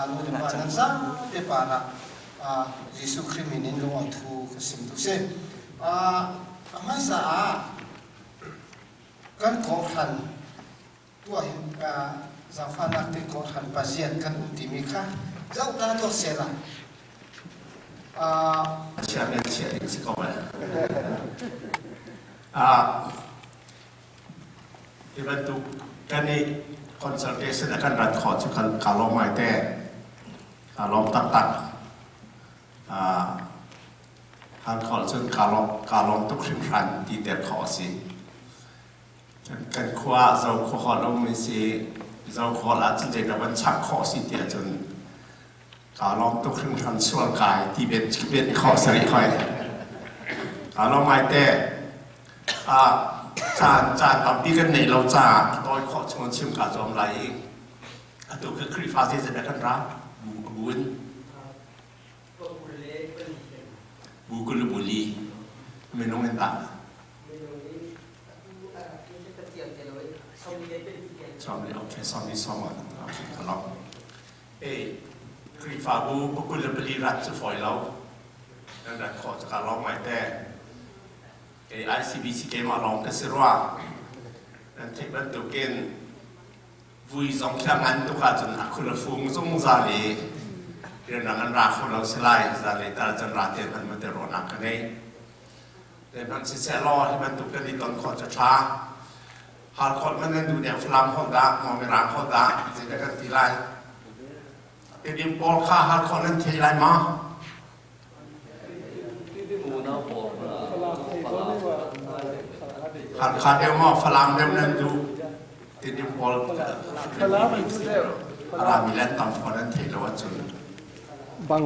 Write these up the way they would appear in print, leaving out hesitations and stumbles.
Nu le pa nan zapi pa ah Jesuh Khrih min in lung thu ka sim tu si. A hmasa ah kan kawhhran tuah hin zaangfahnak te kawhhran paziat kan um timi kha zoh ta tuah sela. Chia men chia ding si ko lai. Hi bantuk kan i consultation a kan rat khawh cu kan kaa lawm ngai te. Kaa lawm taktak. Han khawh cun kaa lawm tuk hringhran ti ter khawh a si. Kan khua zo khua hall um mi si zo khua ah cun zeidah van chak khawh si ti ahcun kaa lawm tuk hringhran sual kai ti bet bet khawh sari hoi. Kaa lawm ngai te. Caan caan tampi kan neih lo caah a tawi khawh chung in chim kaa zuam lai i atu khi Khrihfa zeizat dah kan ra bu bu in bu kul le bu li minung in tah sawm li okay sawm li sawm okay ka lawm e Khrihfabu pakul le pali rat cu fawi lo nan rat khawh cu kaa lawm ngai te Kei ICBC keimah lawng ka si rua. Nan theih bantukin vui zong khi a ngan tuk ahcun a khul a fung zungzal i rianrang an ra kho lo si lai za le tal cun ra te hmanh ma te ruahnak ka ngei. Te hmanh siseh law hi bantuk kan i ton khawh cu ṭha. Halkhawt man nan duh deuh Falam holh dah, maw Mirang holh dah, zeidah kan ti lai. Tidim pawl kha halkhawt nan thei lai maw? Hakha deuh maw Falam deuh nan duh Tidim pawl Rami le tam fawn an theih lo ahcun bang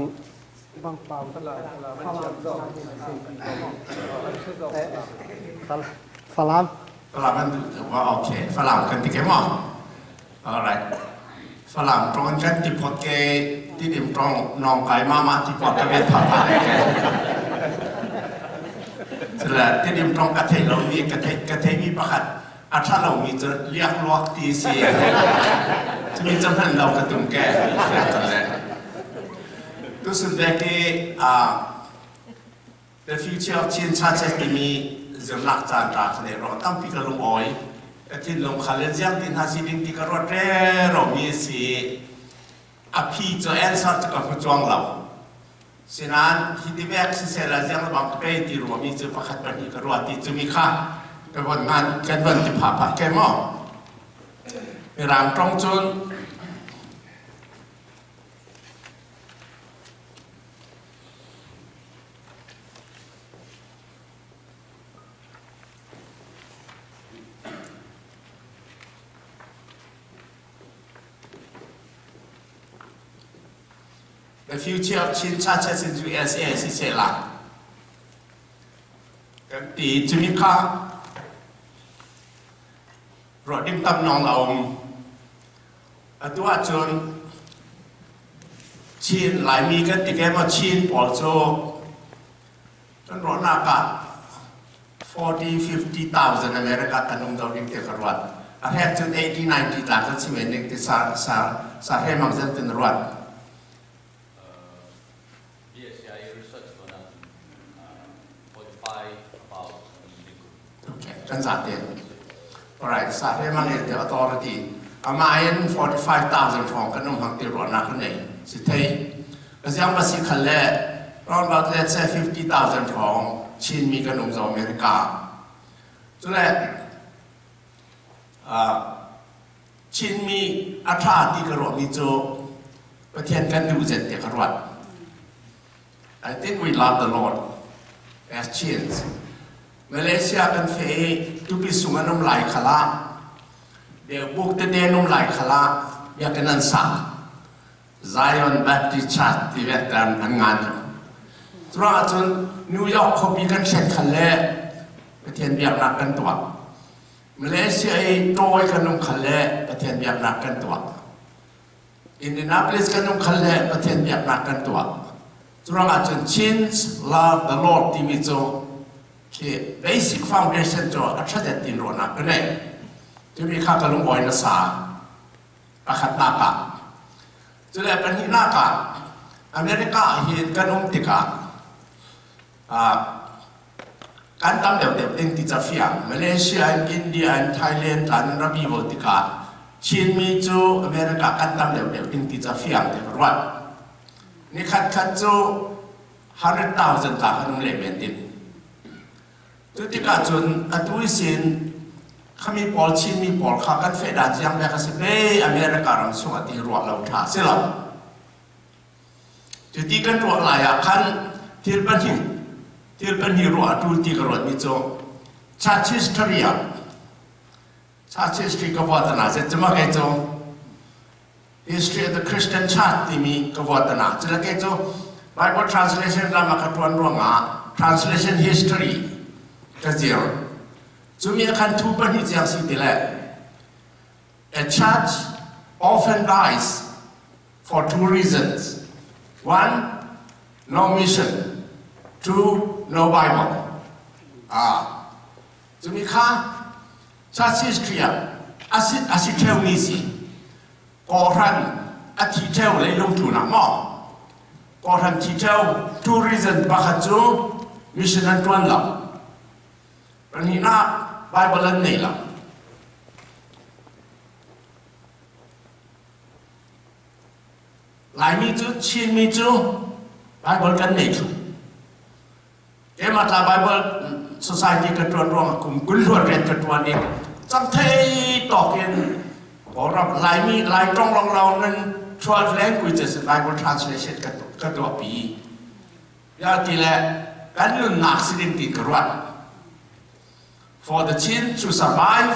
bang pau Falam Falam an duh deuh ma okay Falam kan ti ke maw Alright. Falam tong kan ti phot ke tidim tong nong kai mama ti phot ka vet pha pha le ke. Cula tidim tong ka thei lo mi ka thei ka thei mi pakhat a tha lo mi cu liak luak ti si. Cumi cu hman lo ka tum ke. Le. Tu sun ve ke a The Future of Chin Churches timi zirnak caan ṭa kha le ruah tampi ka lung awi. Ka thinlung kha le ziang ti hna si ding ti ka ruat rero mi si. A phi cu answer cu ka hmu cuang lo. Sinain hi ti vek siseh la ziang bang ka pe ti ruami cu pakhat pahnih ka ruat ti cumi kha ka von ngan kan von ti phah phah ke maw. Mirang ṭong cun The future of Chin churches in USA siseh la kan ti cumi kha ruah ding tam nong a um Atu ahcun Chin Laimi kan ti ke maw Chin pawl cu kan ruahnak ah 40 50,000 America kan um do ding te ka ruat. A hrek cun 80 90 tla kan si men ding ti sa sa sa hre mang zen tin ruat. BSCI research tuan 45 about Okay, kan zate. Alright, sa he mang in the authority. Ama in 45,000 hrawng kan um hang ti ruahnak kan nei. Si thei. Aziang ba si khal le round about let's say 50,000 hrawng Chinmi kan um zo America. Cule Chinmi a tha ti ka ruahmi cu Pathian kan duh zet ti ka ruat. I think we love the Lord as Chins. Malaysia kan fe i tupi sung an um lai khala buk tete an um lai khala biakinn an sak Zion Baptist Church ti ve an ngan Curuang ahcun New York khuapi kan thlen khal le Pathian biaknak kan tuah Malaysia i tawi kan um khal le Pathian biaknak kan tuah Indianapolis kan um khal le Pathian biaknak kan tuah. Curuang ahcun Chins love the Lord timi cu khi basic foundation cu a ṭhadet tin ruahnak ka nei. Timi kha ka lungawi nasa. Pakhatnak ah. Cule pahnihnak ah America ah hin kan um tikah kan tam deuhdeuh ding ti ca fiang Malaysia in India in Thailand tlan in rami bo tikah Chinmi cu America kan tam deuhdeuh ding ti ca fiang te ka ruat. Nikhat khat cu 100,000 tla kan um le men ding. Cu tikah cun atu i sin khami pawl Chinmi pawl kha kan feh dan ziang bek a si ve America ram chungah ti ruah lo ṭha si lo. Cuti kan ruah lai ah khan thil pahnih ruah a ṭul ti ka ruatmi cu church history ah church history ka vuat na zet cuma kei cu History of the Christian Church timi ka vuat na cula kei cu Bible translation lam ah ka ṭuan ruangah translation history ka zir. Cumi ah khan thu pahnih ciang si ti le a church often dies for two reasons. One, no mission. Two, no Bible. Ah, cumi kha church history ah asi ṭheumi si. Kawhhran a thi ṭheo leilung tlun ah maw? Kawhhran thi ṭheo two reason pakhat cu mission an ṭuan lo. Pahnihnak Bible an nei lo. Laimi cu Chinmi cu Bible kan nei thlu. Keimah tla Bible Society ka ṭuan ruangah kum 20 hluan rian ka ṭuan i cang thei tawk in Kawlram Laimi Lai ṭong lawnglawng nan 12 languages Bible translation ka tuahpi. Ya ti le kan nunnak si ding ti ka ruat. For the Chin to survive,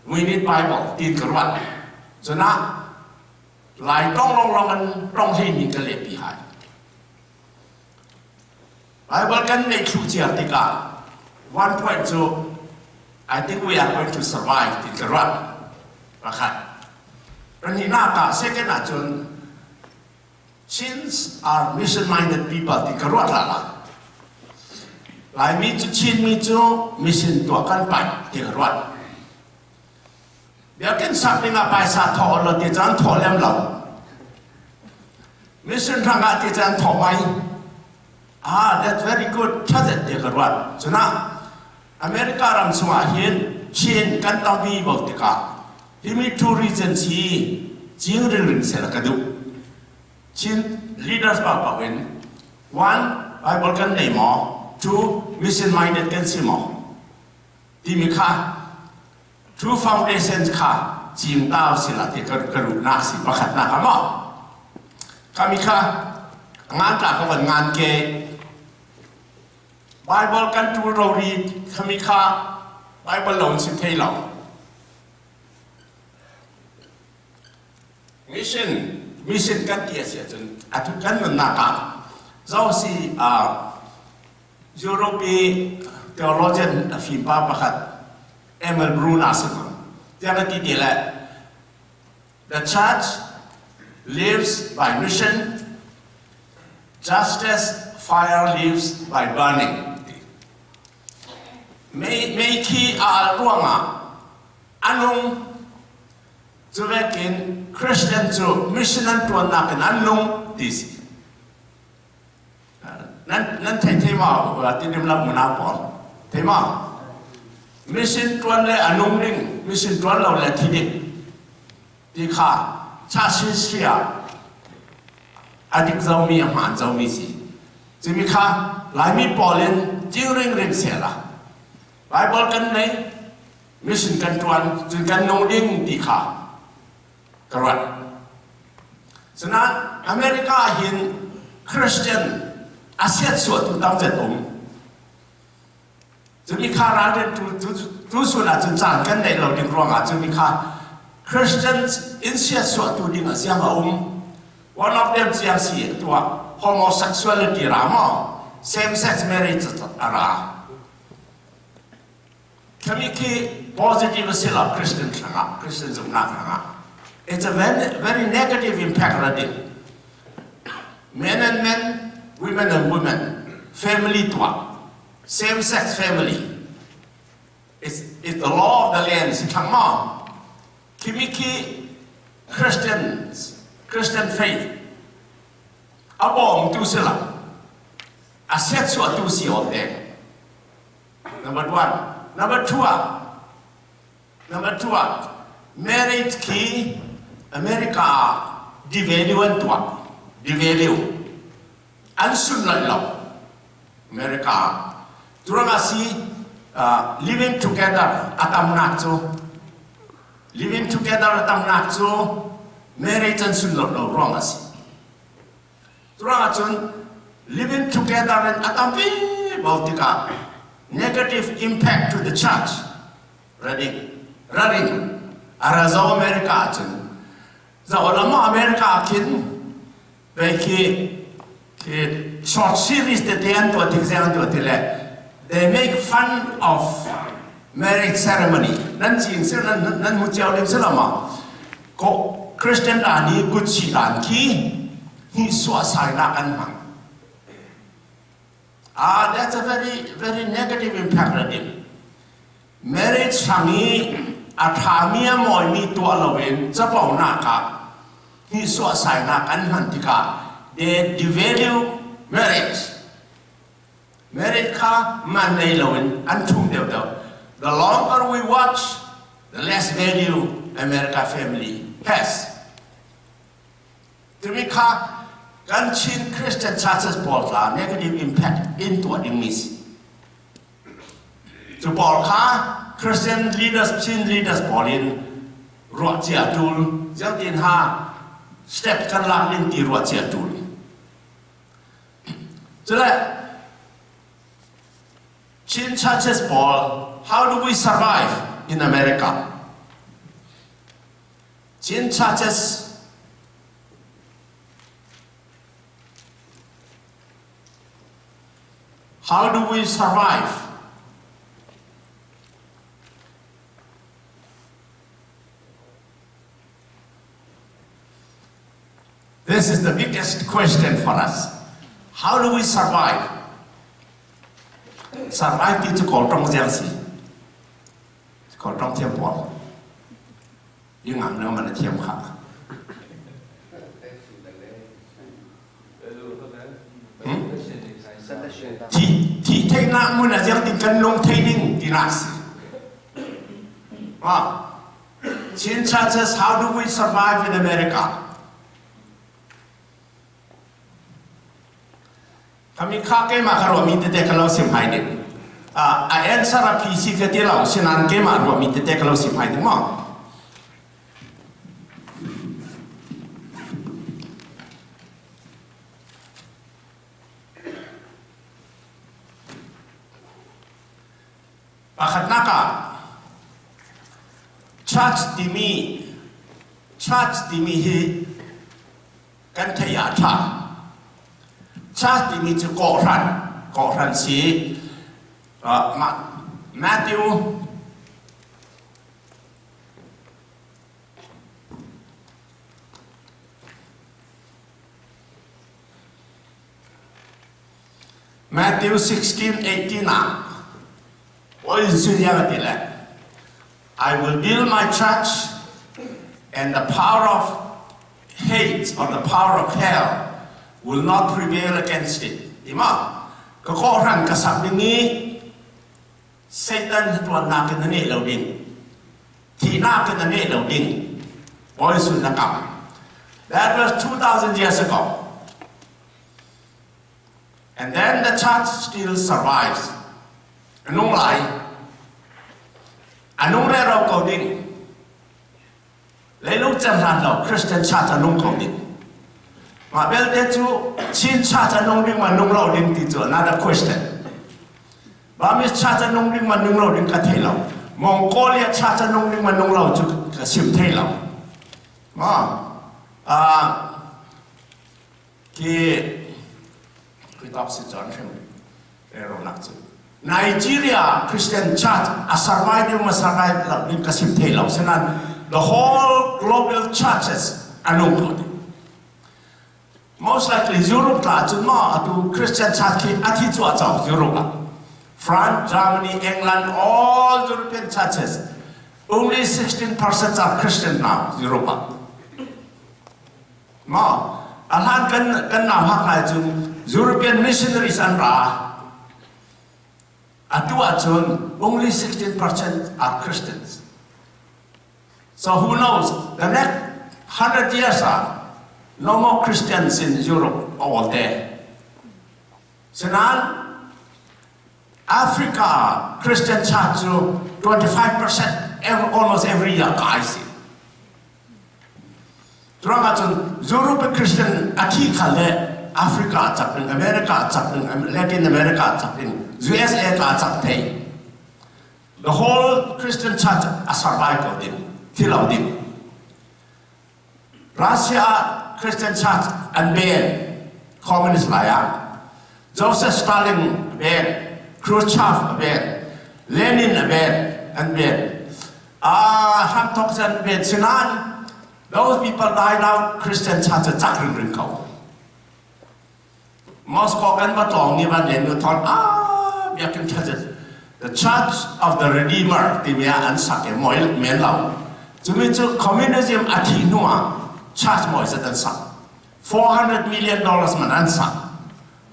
we need Bible ti ka ruat. Cunah Lai ṭong lawnglawng an ṭong hlei mi ka lehpi hai. Bible kan neih thlu cia tikah one point cu I think we are going to survive ti ka ruat. Pakhat. Pahnihnak ah second ahcun Chins are mission-minded people ti ka ruat la la. Laimi cu Chinmi cu mission tuah kan paih ti ka ruat. Biakinn sak dingah paisa thawh lo ti caan thawh lem lo. Mission hrangah ti caan thawh mai. Ah, that's very good. Ṭha ti ka ruat. Cunah America ram chungah hin Chin kan tampi bo tikah himi two regions hi cing ringring sel ka duh. Chin leaders pa pau in one Bible kan nei maw? Two mission minded kan si maw? Timi kha True Foundations kha cingtau sila ti ka ruhnak si pakhatnak ah maw kami kha ngan tla ka van ngan ke Bible kan tul rori khami kha Bible lo si thei lo mission mission kan ti a si ahcun atu kan nunnak ah zo si Europe i theologian a fimpa pakhat Emil Brunner si ko. Tiah ka ti ti le The church lives by mission just as fire lives by burning. Mei mei khi a al ruangah a nung cu vekin Christian cu mission an tuannak in an nung ti si. Nan thei thei ma tidim lam muna pawl thei ma mission tuan le a nung ding mission tuan lo le thi ding ti kha cha sin sia a dik zomi a hmaan zomi si cimi kha Laimi pawl in cing ring ring sela Bible kan nei mission kan tuan cun kan nung ding ti kha ka ruat. Sinain America hin Christian a siatsuahtu tam zet um. Cumi kha ralrin tu sun ahcun caan kan neih lo ding ruangah cumi kha Christians in siatsuahtu ding a siang a um. One of them siang si a tuah homosexuality ra maw same sex marriage a ra. Khami khi positive a si lo Christian hrangah, Christian zumhnak hrangah. It's a very, very negative impact ra ding. Men and men, women and women, family tuah, same sex family. It's the law of the land si thlang ma. Khimi khi Christians, Christian faith a bawmtu si lo a siatsuahtu si awk deng. Number one. Number two ah number two ah marriage khi America ah devalue an tuah. Devalue. An sunloih lo. America ah. Curangah si living together a tamnak cu living together a tamnak cu marriage an sunloih lo ruang a si. Curangah cun living together in a tampi bo tikah negative impact to the church reading raring a ra zo America ahcun zoh America ah khin ve khi khi short series tete an tuah tik zeng an tuah ti le they make fun of marriage ceremony nan cing sir nan nan mu cio ding silama ko Christian da ni kutsi dan khi hi suah sai nak an hmang. Ah, that's a very very negative impact na ding. Marriage hrang i a ṭhami a mawimi tuah loin caponak ah hnihsuahsainak an hman tikah they devalue marriage. Marriage kha man nei loin an ṭhum deuhdeuh. The longer we watch, the less value America family has. Timi kha kan Chin Christian churches pawl tla negative impact in tuah dingmi si. Cu pawl kha Christian leaders, Chin leaders pawl in ruah cia tul, ziangtin ha step kan lak ding ti ruah cia tul. Cule Chin churches pawl, how do we survive in America? Chin churches How do we survive? This is the biggest question for us. How do we survive? Survive ti cu Kawltong ziang si. Kawltong thiam pawl. I ngak na man a thiam kha. Thi thi theihnak mun a ziang tin kan lung thei ding ti nak si. Ah, Chin churches, how do we survive in America? Kami kha keimah ka ruahmi tete ka lo sim hai ding. A answer a phi si ka ti lo, sinan keimah ruahmi tete ka lo sim hai ding maw? Pakhatnak ah church timi church timi hi kan theih ah a ṭha. Church timi cu kawhhran, kawhhran si. Matthew Matthew 16:18 ah oi ti le I will build my church and the power of hate or the power of hell will not prevail against it. Ima ka kawhhran ka sak ding i Satan tuannak in a neh lo ding thihnak in a neh lo ding Bawi sun na kam. That was 2000 years ago. And then the church still survives. Anung lai. Anung re ro ko ding. Leilung cem hlan lo Christian church anung ko ding. Mah belte cu Chin church anung ding ma nung lo ding ti cu another question. Burmese church anung ding ma nung lo ding ka thei lo. Mongolia church anung ding ma nung lo cu ka sim thei lo. Ma Khi Kritop si John hrim ronak cu Nigeria Christian Church a survive ding ma survive lo ding ka sim thei lo senan the whole global churches anung ko ding most likely Europe tla cun ma atu Christian Church khi a thi cu a cawk Europe ah France Germany England all European churches only 16% are Christian now Europe ah. Ma a hlan kan kan nau hak lai cun European missionaries an ra. Atu ahcun only 16% are Christians. So who knows, the next 100 years ah no more Christians in Europe all there. Sinan Africa Christian church cu 25% every, almost every year kai si. Turang ahcun Europe Christian a thi khal le Africa cak ding, America cak ding, Latin America cak ding, USA tla cak thei. The whole Christian church a survive ko ding, thi lo ding. Russia ah Christian church an ban, communist lai ah. Joseph Stalin a ban, Khrushchev a ban, Lenin a ban, an ban. Ah, hramthok an ban. Sinan, those people die now, Christian church a cak ringring ko. Moscow kan va tlawng ni van len nu thon ah biakinn church the Church of the Redeemer timi ah an sak i moi men lo. Cumi cu communism a thih hnu ah church moi zat an sak. 400 million dollars man an sak.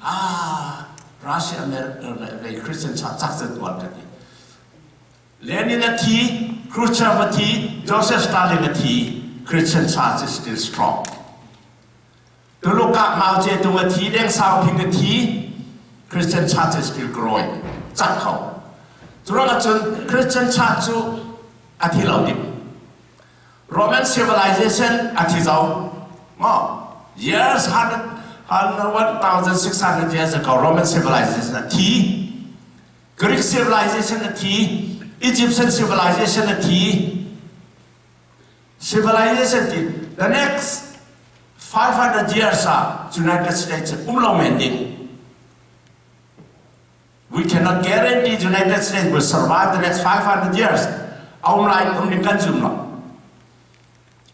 Ah, Russia America le Christian church cak zat tuan ka ti. Lenin a thi, Khrushchev a thi, Joseph Stalin a thi, Christian church is still strong. Tuluk ah Mao Zedong a thi, Deng Xiaoping a thi, Christian Church is still growing. Cak kho. Curuang ahcun Christian Church cu a thi lo ding. Roman civilization a thi zau. Maw? Years 1600 years ago, Roman civilization a thi. Greek civilization a thi. Egyptian civilization a thi. Civilization ti the next 500 years ah United States um lo men ding. We cannot guarantee United States will survive the next 500 years. Aum lai um ding kan zum lo.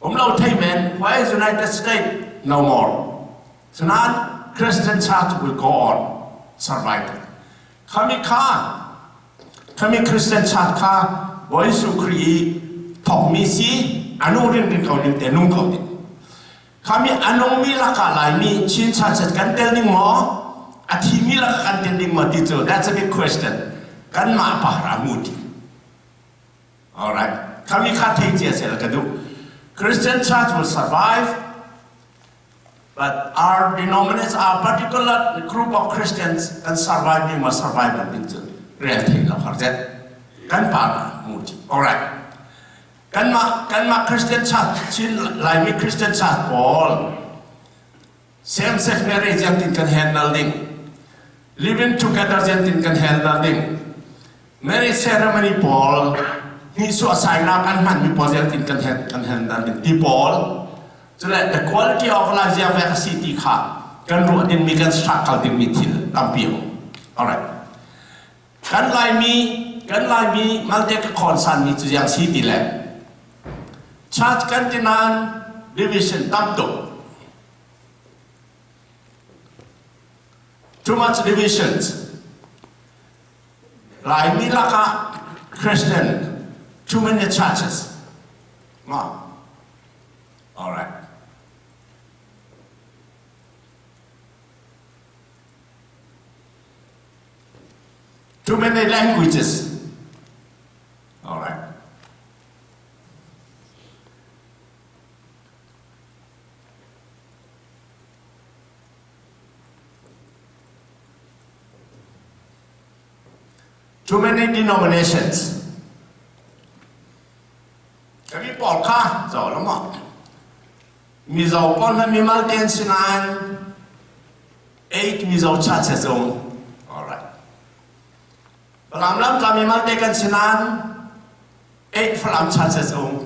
Um lo thei men, why is United States no more? Sanan Christian Church will go on surviving. Khami kha Khami Christian church kha Bawi Jesuh Khrih i thawkmi si a nung ringring ko ning te nung ko ding. Khami a nungmi lakah Laimi Chin church kan tel ding maw? A thimi lakah kan tel ding maw ti cu that's a big question. Kanmah para mu ti. Alright. Khami kha thei cia sel ka duh. Christian church will survive But our denominations, our particular group of Christians kan survive ding ma survive lo ding cu rel thei lo har zet. Kan pa na mu ti. Alright. Kanmah kanmah Christian church Chin Laimi Christian church pawl same sex marriage yang tin kan handle ding living together yang tin kan handle ding marriage ceremony pawl ni suah sainak an hman mi pawl yang tin kan kan handle ding ti pawl Cule the quality of life ziang vek a si ti kha kan ruah dingmi kan struggle dingmi thil tampi a um. Alright. Kan Laimi kan Laimi malte ka khon san mi cu ziang si ti le church kan ti nain division tam tuk. Too much divisions. Laimi lakah Christian too many churches. Ma. All right. Too many languages. All right. Too many denominations. Kan i pawl kha zoh lo maw? Mizo pawl hna mimal te an si nain eight Mizo churches a um. Alright. Falam lam tla mimal te kan si nain eight Falam churches a um.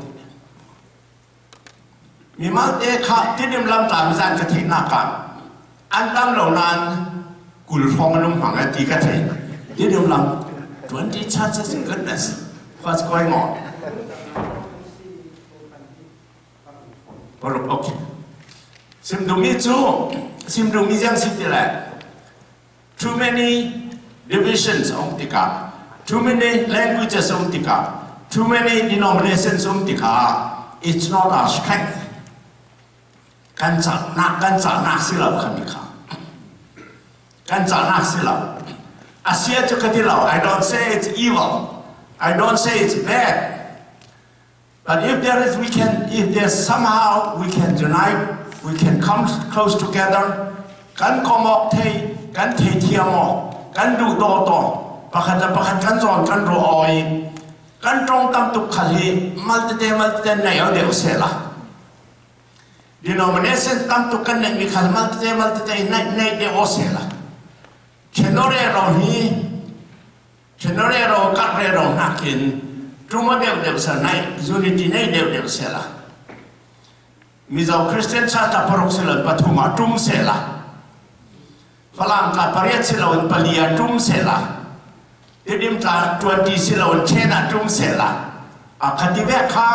Mimal te kha tidim lam tla mizan ka theihnak ah an tam lo nain 20 hrawng an um hmang eh ti ka thei. Tidim lam 20 churches goodness what's going on? Paruk okay. Sim duhmi cu sim duhmi ziang si ti le too many divisions a um tikah too many languages a um tikah too many denominations um tikah it's not our strength. Kan cahnak kan cahnak si lo kha mi kha. Kan cahnak si lo. Asia cu ka ti lo. I don't say it's evil. I don't say it's bad. But if there is, we can, if there's somehow we can unite, we can come close together, kan komok thei, kan thei thiam o, kan duh do to, pakhat le pakhat kan zawn kan ro oi, kan tong tam tuk khal hi mal tete mal tete nei o deuh se la. Denomination tam tuk kan neih mi khal mal tete mal tete nei nei deuh o se la. Chenore ro hi Chenore ro kat re ro nakin tuma deuh deuh sa nai unity nei deuh deuh se la. Mizo Christian Church a paruk silon pathum ah tum se la. Falam tla pariat silon palia tum se la. Tidim tla 20 silon chen ah tum se la. A khati ve kha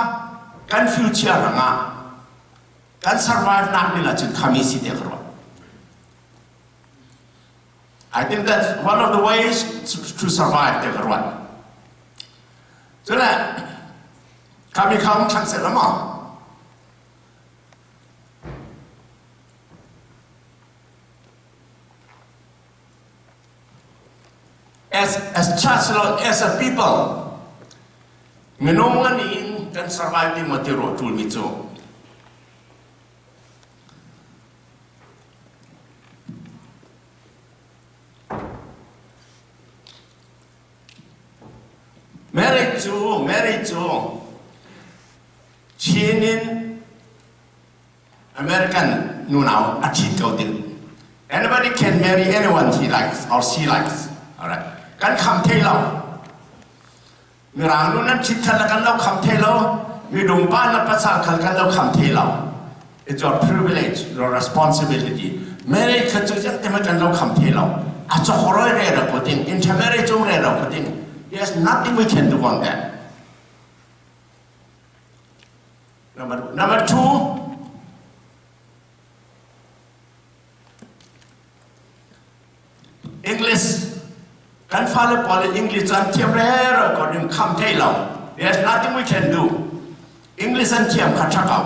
kan future ranga kan survive nak ni la cun khami si te ka ruah. I think that's one of the ways to survive te ka ruat. Cule kami kham thang se lama. As as church as a people minung an in kan survive ding ma ti ro tul mi cu Marriage cu marriage cu Chin in American nunau a ṭhit ko ding. Anybody can marry anyone he likes or she likes. Alright. Kan kham thei lo. Mirang nu nan ṭhit khan kan lo kham thei lo. Midung pa na pasal khal kan lo kham thei lo. It's your privilege, your responsibility. Marriage kha cu te ma kan lo kham thei lo. A chok roi re ra ko ding, intermarriage um re ra ko ding. There's nothing we can do on that. Number two, English kan fale pawl in English an thiam rero ko ding kham thei lo. There's nothing we can do. English an thiam kha tha ko.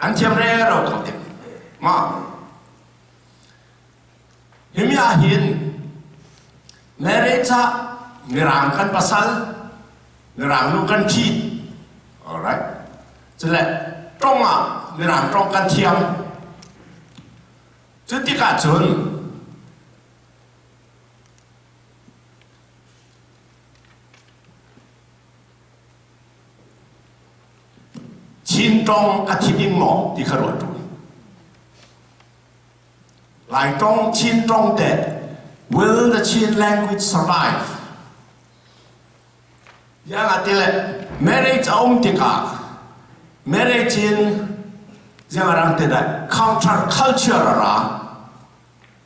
An thiam rero ko ding. Ma himi ah hin marriage ah mirang kan pasal mirang nu kan ṭhit alright cule tong ah mirang tong kan thiam Cu tikah cun Chin ṭong a thi ding maw ti kha ruat u. Lai ṭong, Chin ṭong teh will the Chin language survive? Yang ah tile marriage a um tikah marriage in ziang te dah counter culture a ra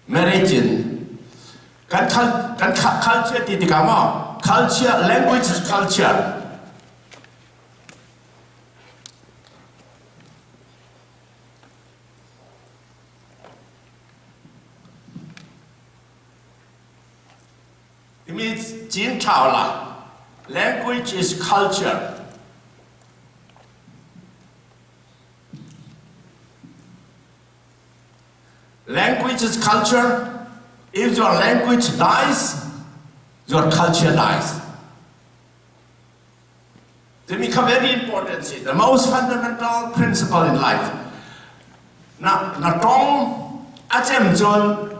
marriage in kan kan culture ti tikah maw culture language is culture It means 金朝了 language is culture. Language is culture. If your language dies, your culture dies. They become very important. See, the most fundamental principle in life. Na na tong acem cun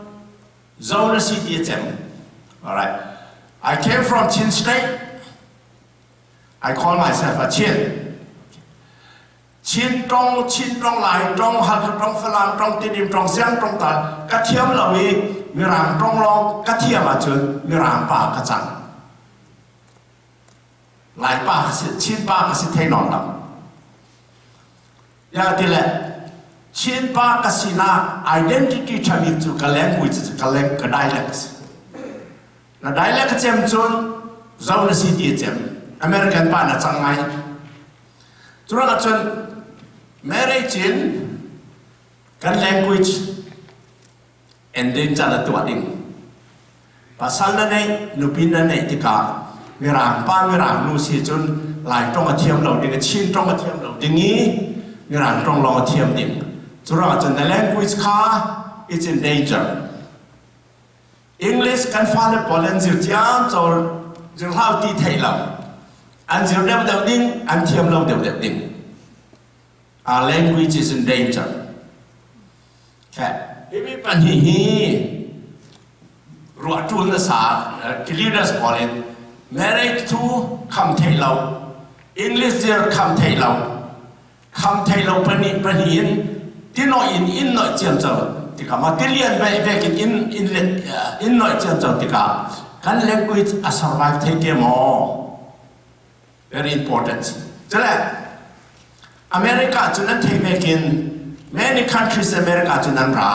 Zo na si ti a cem. Alright. I came from Chin State. I call myself a Chin. Chin tong, Chin tong, Lai tong, Halkha tong, Falam tong, Tidim tong, Siang tong ta ka thiam lo i Mirang tong lawng ka thiam ahcun Mirang pa ka cang. Lai pa ka si, Chin pa ka si thei nawn lo. Ya ti le Chin pa ka sinak identity ṭhabik cu ka language ka lang ka dialect na dialect ka cem cun zo na si ti cem American pa na cang ngai curuangah cun marriage in kan language ending can a tuah ding pasal na neih nupi na neih tikah mirang pa mirang nu si cun lai tong a thiam lo ding chin tong a thiam lo ding i mirang tong lawng a thiam ding. Curuangah cun the language kha it's in danger. English kan fale pawl an zir ciam cawl zir hlau ti theih lo. An zir deuhdeuh ding, an thiam lo deuhdeuh ding. Our language is in danger. Okay. Hi pahnih hi ruah ṭul na sa leaders pawl in marriage cu kham theih lo English zir kham theih lo kham theih lo pahnih pahnih in tinoi in in noi ciam co tikah ma tilian ve vek in in in in noi ciam co tikah kan language a survive thei te maw very important cule America cu nan thei vekin many countries America cu nan ra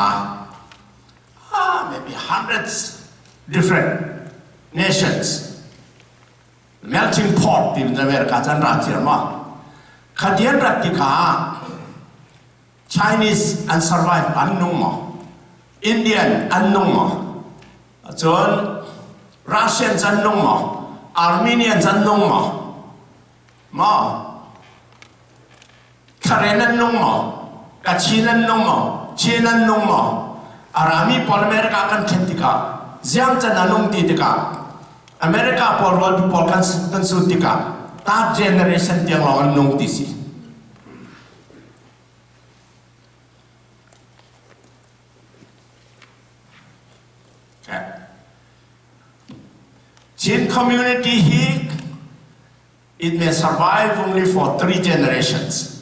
ah maybe hundreds different nations melting pot ti America can ra cia ma khatian rat tikah Chinese an survive an nung maw Indian an nung maw cun Russians an nung maw Armenians an nung maw maw Karen an nung maw Kachin an nung maw Chin an nung maw Arami pawl America kan ṭhen tikah ziang can a nung ti tikah America pawl rual pawl kan kan sut tikah third generation tiang lawng an nung ti si Chin community hi it may survive only for three generations.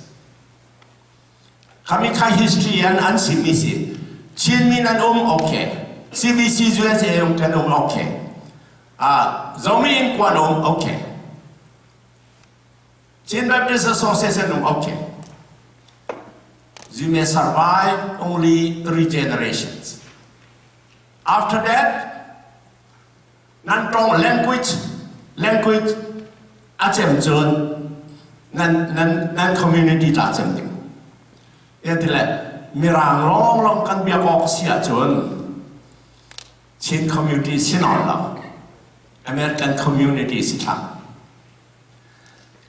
Khami kha history an an simi si. Chin min an um okay. CBC USA um kan um okay. Ah, Zomi in kwan um okay. Chin Baptist Association um okay. You may survive only three generations. After that, nan tong language language a cem cun nan nan nan community tla cem ding ya ti le mirang long long kan biak awk si ahcun Chin community si nawn lo American community si thlang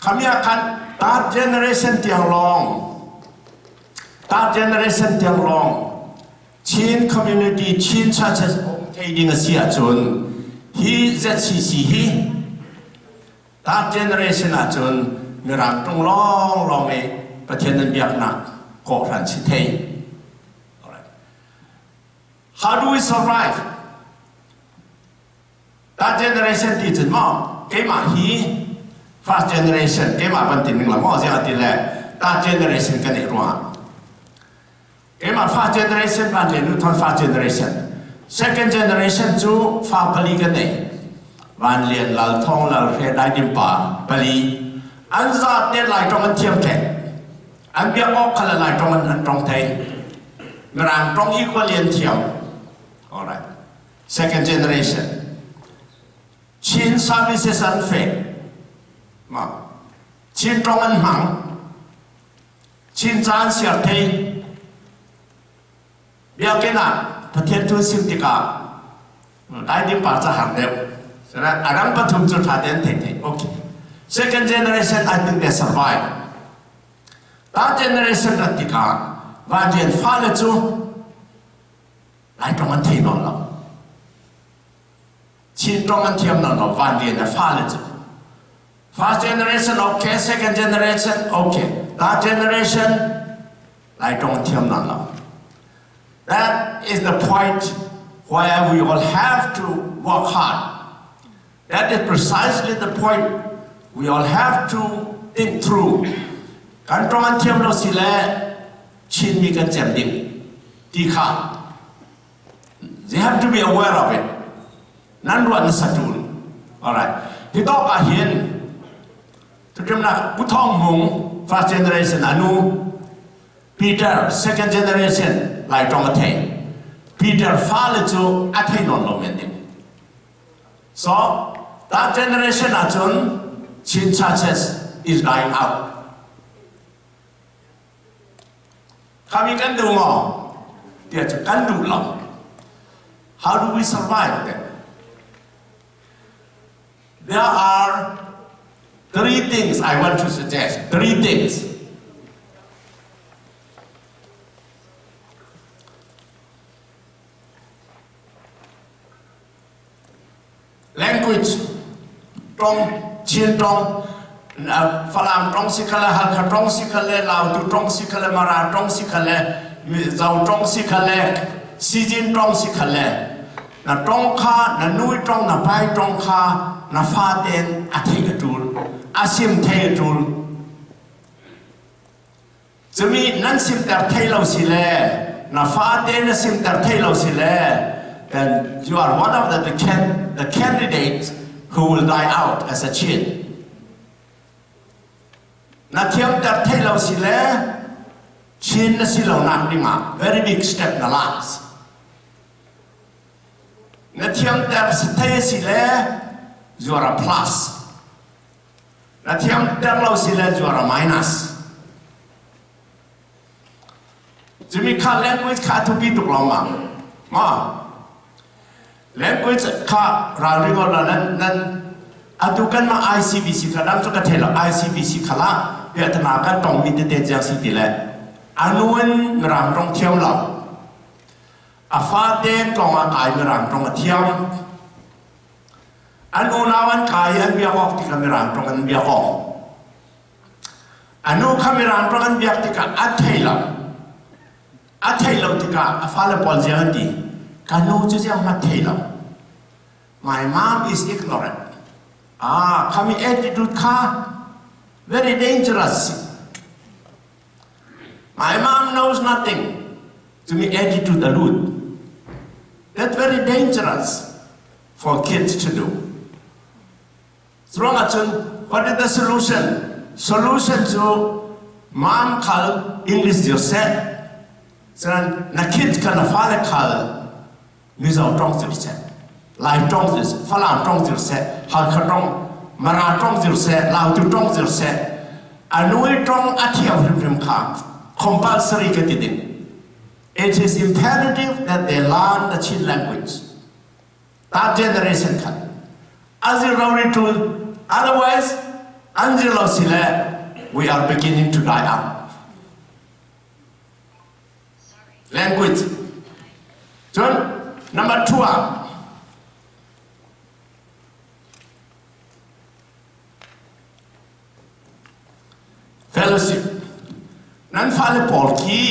khamia khan third generation tiang long third generation tiang long Chin community Chin churches um thei ding a si ahcun hi ZCC hi third generation ahcun Mirang tung lawng lawng i Pathian nan biaknak kawhhran si thei. Alright. How do we survive? Third generation ti cun maw keimah hi first generation keimah van ti ning la maw ziang ti le third generation kan i ruah Keimah fa generation van le nu thon fa generation. Second generation cu fa pali ka nei. Van Lian Lal Thong Lal Hre Dai Dim Pa pali. An za te lai tong an thiam thek. An biak awk khala lai tong an an tong thei. Mirang tong equally an thiam. All right. Second generation. Chin services an fe. Ma. Chin tong an hmang. Chin caan siar thei biakinn ah Pathian thu sim tikah Daidim pa ca har deuh. A dang pathum cu ṭha tein thei thei. Okay. Second generation I think they survive. Third generation rat tikah Vatian fale cu Lai ṭong an thei nawn lo. Chin ṭong an thiam nawn lo. Van Lian a fale cu. First generation okay, second generation okay, third generation Lai ṭong thiam nawn lo. That is the point where we all have to work hard. That is precisely the point we all have to think through. Kan ṭong an thiam lo si le Chinmi kan cem ding ti kha they have to be aware of it. Nan ruah na satul. Alright. Hi tawk ah hin tuṭemnak Pu Thawng Hmung first generation anu Peter second generation Lai ṭong a thei. Peter fale cu a thei nawn lo men ding. So that generation ahcun Chin churches is dying out. Khami kan duh maw? Tiah cu kan duh lo. How do we survive then? There are three things I want to suggest. Three things. Language tong Chin tong Falam tong si khale Halkha tong si khale Lautu tong si khale Mara tong si khale Zo tong si khale Sijin tong si khale na tong kha na nui tong na pai tong kha na fa ten a thei a tul a sim thei a tul Cumi nan simter thei lo si le na fate na simter thei lo si le then you are one of the candidates who will die out as a Chin. Na thiamter thei lo si le Chin na si lo nak ding ah very big step na lak. Na thiamter thei si le you are a plus. Na thiam ter lo si le zuar a minus. Cumi kha language kha thupi tuk lo ma. Ma. Language kha ralring la nan nan atu kan ma ICBC kha dam chu ka thelo ICBC khala biatana kan tong mi tete chiang si ti le anuin ram tong thiam lo a fa te tong a kai mi ram tong a thiam An unau an kai i an biak awk tikah Mirang ṭong an biak awk. A nu kha Mirang ṭong an biak tikah a thei lo. A thei lo tikah a fale pawl ziang an ti. Ka nu cu ziang hmanh thei lo. My mom is ignorant. Ah, khami attitude kha very dangerous. My mom knows nothing. Cumi attitude a lut. That's very dangerous for kids to do. Ruang ahcun what is the solution? Solution cu mom khal English dir seh. Cun na kids kha na fale khal Mizo tong zir seh. Lai tong zir seh, Falam tong zir seh, Halkha tong, Mara tong zir seh, Lautu tong zir seh. Anui tong a thiam hrimhrim kha compulsory ka ti ding. It is imperative that they learn the Chin language. That generation khat. Azir rori tul. Otherwise, anzir lo sile, we are beginning to die out. Language. Cun, number 2 ah, Fellowship. Nan fale pawl khi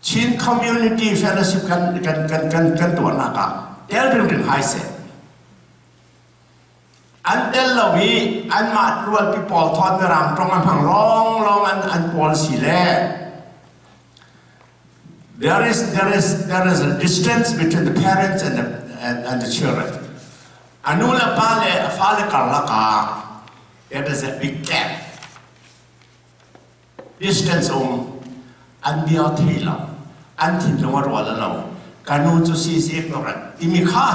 Chin Community Fellowship kan kan kan kan kan tuahnak ah tel ringring hai seh. An tel lo i anmah rualpi pawl thawt mirang tong a hmang long long an an pawl si le there is a distance between the parents and the children. A nu le pa le a fale karlak ah there is a big gap. Distance um an bia thei lo an thinlung a rual lo ka nu cu si si ignorant timi kha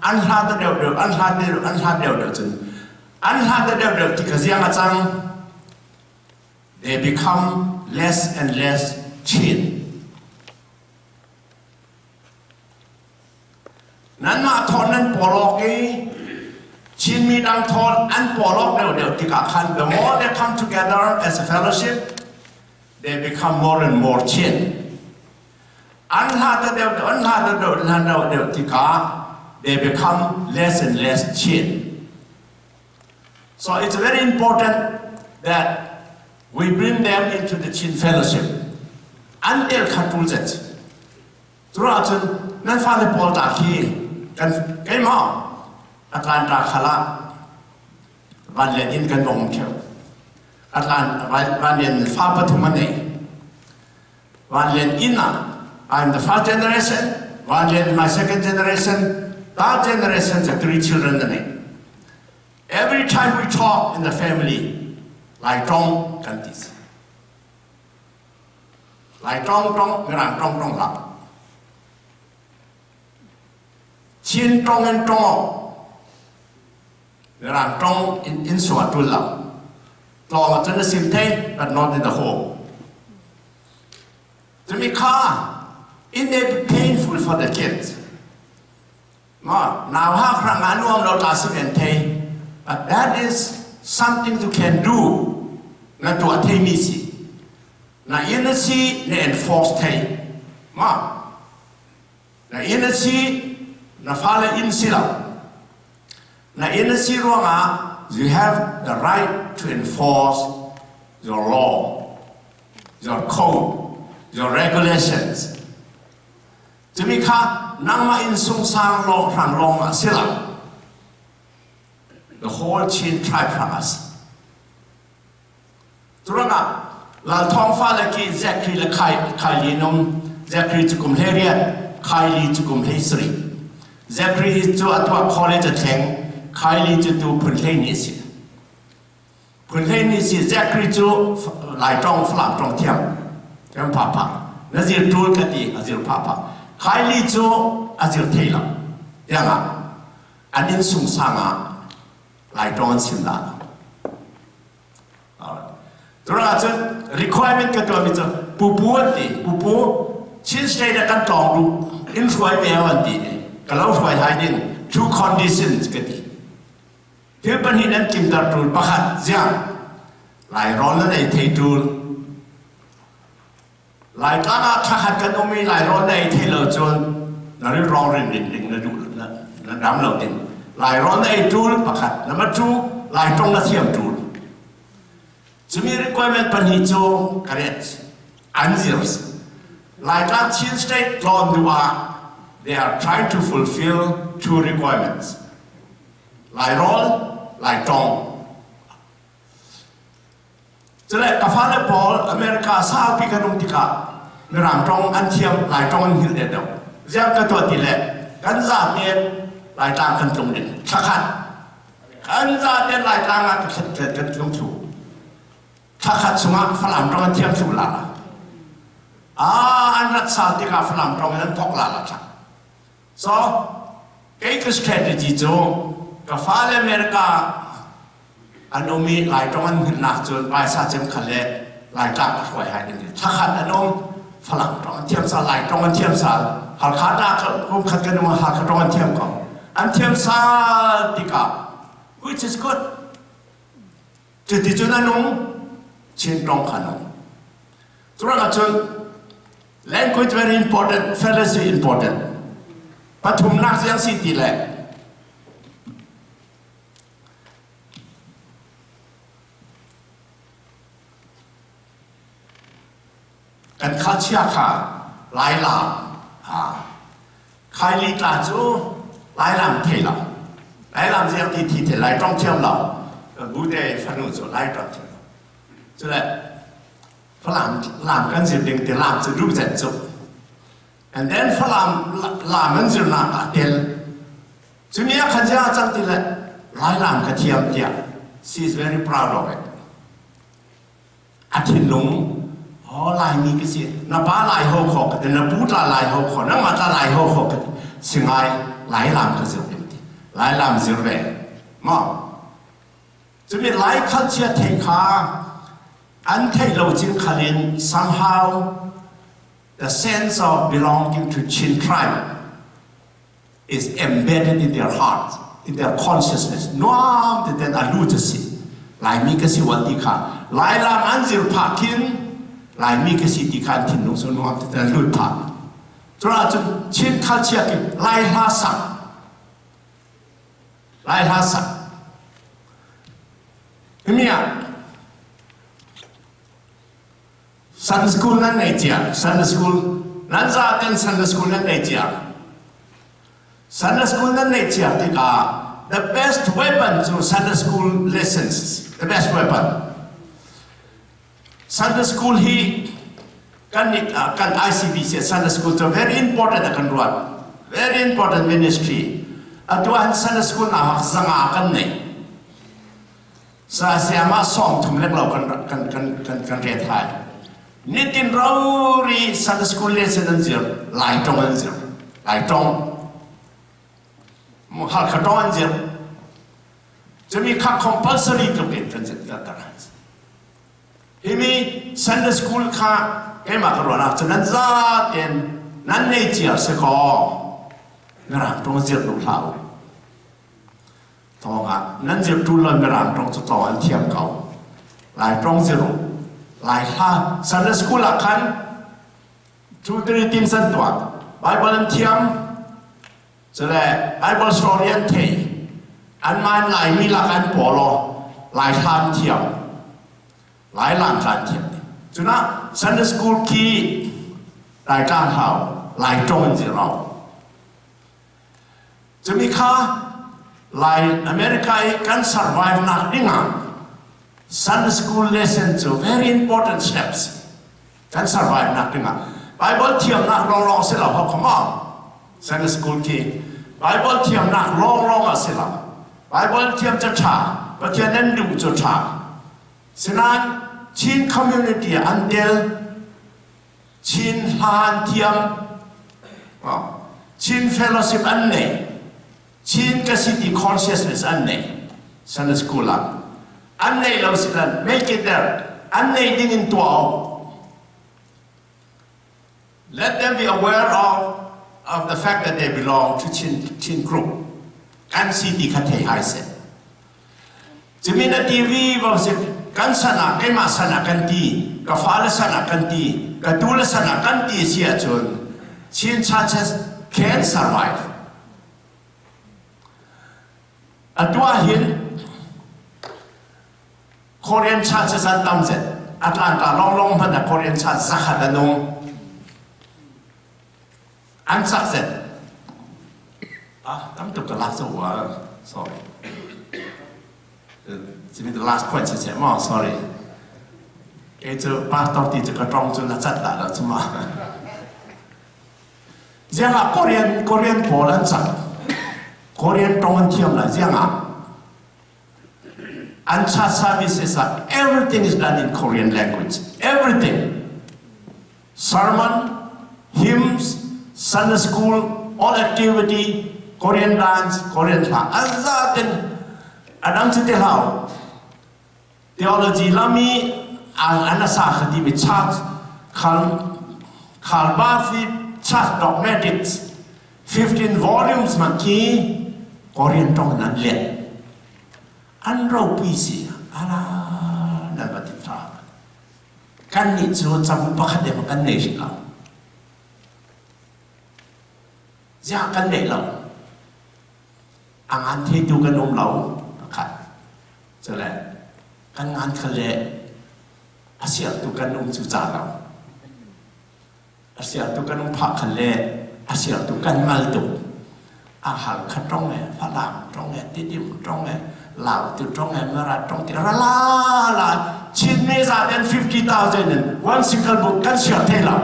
an hla ta deuh deuh an hla deuh an hla deuh deuh cun an hla ta deuh deuh ti ka ziang a cang they become less and less Chin Nanmah thawn nan pawlawk i Chinmi dang thawn an pawlawk deuhdeuh tikah khan the more they come together as a fellowship, they become more and more Chin. An hla ta deuh deuh, an hla ta deuh, an hla deuh deuh tikah they become less and less Chin. So it's very important that we bring them into the Chin fellowship. An tel kha tul zet. Curuangah cun nan fale pawl ta khi kan keimah Atlanta khal ah vanlian in kan bong theo. Atlan vanlian fa pathum an nei. Vanlian inn ah I'm the first generation, Vanlian my second generation, third generation the three children an nei. Every time we talk in the family, Lai tong kan ti si. Lai ṭong ṭong Mirang ṭong ṭong hlah. Chin ṭong in ṭong awk. Mirang ṭong in in sua ṭul lo. Tlawng ah cun a sim thei, but not in the home. Cumi kha it may be painful for the kids. Ma, nau hak rang ah nuam lo ta si men thei. But that is something you can do. Na tuah thei mi si. Na in a si, na enforce thei. Ma, na in a si, na fale in si lo. Na inn a si ruangah you have the right to enforce your law, your code, your regulations. Cumi kha nangmah inn sungsang lawng hrang lawng ah si lo. The whole Chin tribe hrang ah si. Curuangah Lal Thawng fale khi Zachary le Kylie nung Zachary cu kum 18, Kylie cu kum 17. Zachary cu a tuah college a thleng, Kylie cu tu phun 12 a si. Phun 12 si Zachary cu Lai tong Falam tong thiam. Thiam pha pha. Na zir tul ka ti a zir pha pha. Kylie cu a zir thei lo. Tiangah an inn sung sang ah Lai tong an sim la. Curangah cun requirement ka tuahmi cu pupu an ti pupu Chin State ah kan tlawng duh in hruai ve an ti ka lo hruai hai ding two conditions ka ti thil pahnih nan kimter tul pakhat ziang Lai rawl nan ei thei tul Laitlang ah thlakhat kan um i Lairawn na ei thei lo cun na rilrawng rin rin ding na duh na na dam lo ding. Lairawn na ei ṭul pakhat, number two, Laiṭong na thiam ṭul. Cumi requirement pahnih cu correct an zir. Laitlang Chin State tlawn duh ah they are trying to fulfill two requirements. Lairawl, Laiṭong. Cule ka fale pawl America saupi kan um tikah Mirang ṭong an thiam, Lai ṭong an hngilh deuh deuh. Ziang ka tuah ti le kan zaten Laitlang kan tlung ding thlakhat. Kan zaten Laitlang ah kan kan tlung thlu. Thlakhat chungah Falam ṭong an thiam thlu la la. Ah, an rat sal tikah Falam ṭong in an thok la la thla. So, kei ka strategy cu ka fale America an um i Laitawng an hngilhnak cun paisa cem kha le Laitlang a hruai hai ding thlakhat an um Falam tawng an thiam sal Laitawng an thiam sal Halkha ta kum khat kan um Halkha tawng an thiam ko an thiam sal tikah which is good cuti cun an um Chin tawng kha an um curangah cun language very important fallacy important pathumnak siang si ti le Kan khalchia kha Lailam Khaili tla cu Lailam thei lo. Lailam ziang ti thi thei Lai tong thiam lo. Bute fanu cu Lai tong thiam lo. Cule Falam lam kan zir ding ti lam cu duh zet cu. And then Falam lam an zirnak ah tel Cumi ah khan ziah a cang ti le Lailam ka thiam tiah she is very proud of it. A thinlung oh Laimi ka si na pa Lai ho kho ka ti na pu tla Lai ho kho nangmah tla Lai ho kho ka ti singai Lailam ka zir ding ti Lailam zir ve ma cumi Lai culture thei kha an theih lo cin khalin somehow the sense of belonging to Chin tribe is embedded in their heart, in their consciousness. Nuam te ten a lut a si. Laimi ka si wal ti kha. Lailam an zir phah khin Laimi ka si ti kha an thinlung cu nuam te ten a lut phah. Cura cun Chin culture ki Lai hla sak. Lai hla sak. Himi ah Sunday school nan nei cia. Sunday school nan zaten Sunday school nan nei cia. Sunday school nan nei cia tikah the best weapon cu Sunday school lessons the best weapon. Sunday school hi kan kan ICBC Sunday school cu very important a kan ruat. Very important ministry. Atu han Sunday school na hak zanga kan nei. Sayama 30 lek lo kan kan kan kan kan ret hai. Nitin rori Sunday school lesson an zir, Lai tong an zir. Lai tong. Halkha tong an zir. Cumi kha compulsory tluk in kan zir tar Himi Sunday school kha keimah ka ruahnak cu nan zaten nan nei cia si kaw mirang tong zir duh hlah u. Thawng ah nan zirtu le Mirang ṭong cu tlawng an thiam ko. Lai ṭong zir u. Lai hla Sunday school ah khan two three teams an tuah. Bible an thiam. Cule Bible story an thei. Anmah Laimi lak an pawlaw Lai hla an thiam. Lai lam tla an thiam ding. Cunah Sunday school khi Lai tlang hau, Lai tong in zir au. Cumi kha Lai America i kan survive nak ding ah Sunday school lesson cu very important steps. Kan survive nak ding ah Bible thiamnak lawnglawng si lo, come on. Sunday school khi Bible thiamnak lawnglawng ah si lo. Bible thiam cu ṭha, Pathian nan duh cu ṭha. Sinain Chin community ah an tel, Chin hla an thiam, Chin fellowship an nei, Chin ka si ti consciousness an nei. Sunday school ah an nei lo si lan make it there. An nei ding in tuah awk. Let them be aware of the fact that they belong to Chin, Chin group. Kan si ti kha thei hai seh. Cumi na TV va si kan san ah keimah san ah kan ti, ka fale san ah kan ti, ka tule san ah kan ti si ahcun Chin churches can survive. Atu ahhin Korean churches an tam zet. Atlanta lawnglawng hmanh ah Korean church zakhat an um. An cak zet. Ah, tam tuk ka lak zo sorry. Simi the last point si seh maw sorry. Kei cu pastor ti cu ka tong cu na cat dah lo cu ma. Ziang ah Korean Korean pawl an cak. Korean tong an thiam lai ziang ah an church services ah everything is done in Korean language. Everything. Sermon, hymns, Sunday school, all activity, Korean dance, Korean hla. Azaten adang cu te hlau. Theology lami an asa khati mi church khal khalba fi church dogmatics 15 volumes man khi Korean tong nan let an ropi si ala nan va ti tra kan nih cu cabu pakhat em kan nei rih lo ziah kan nei lo a ngan theitu kan um lo pakhat cule kan ngan khal le a siartu kan um cu ca lo a siartu kan um phah khal le a siartu kan mal tuk a hal kha tong e falam tong e tidim tong e lau tu tong e mara tong ti ra la la Chin mi za ten 50,000 in one single book kan siar thei lo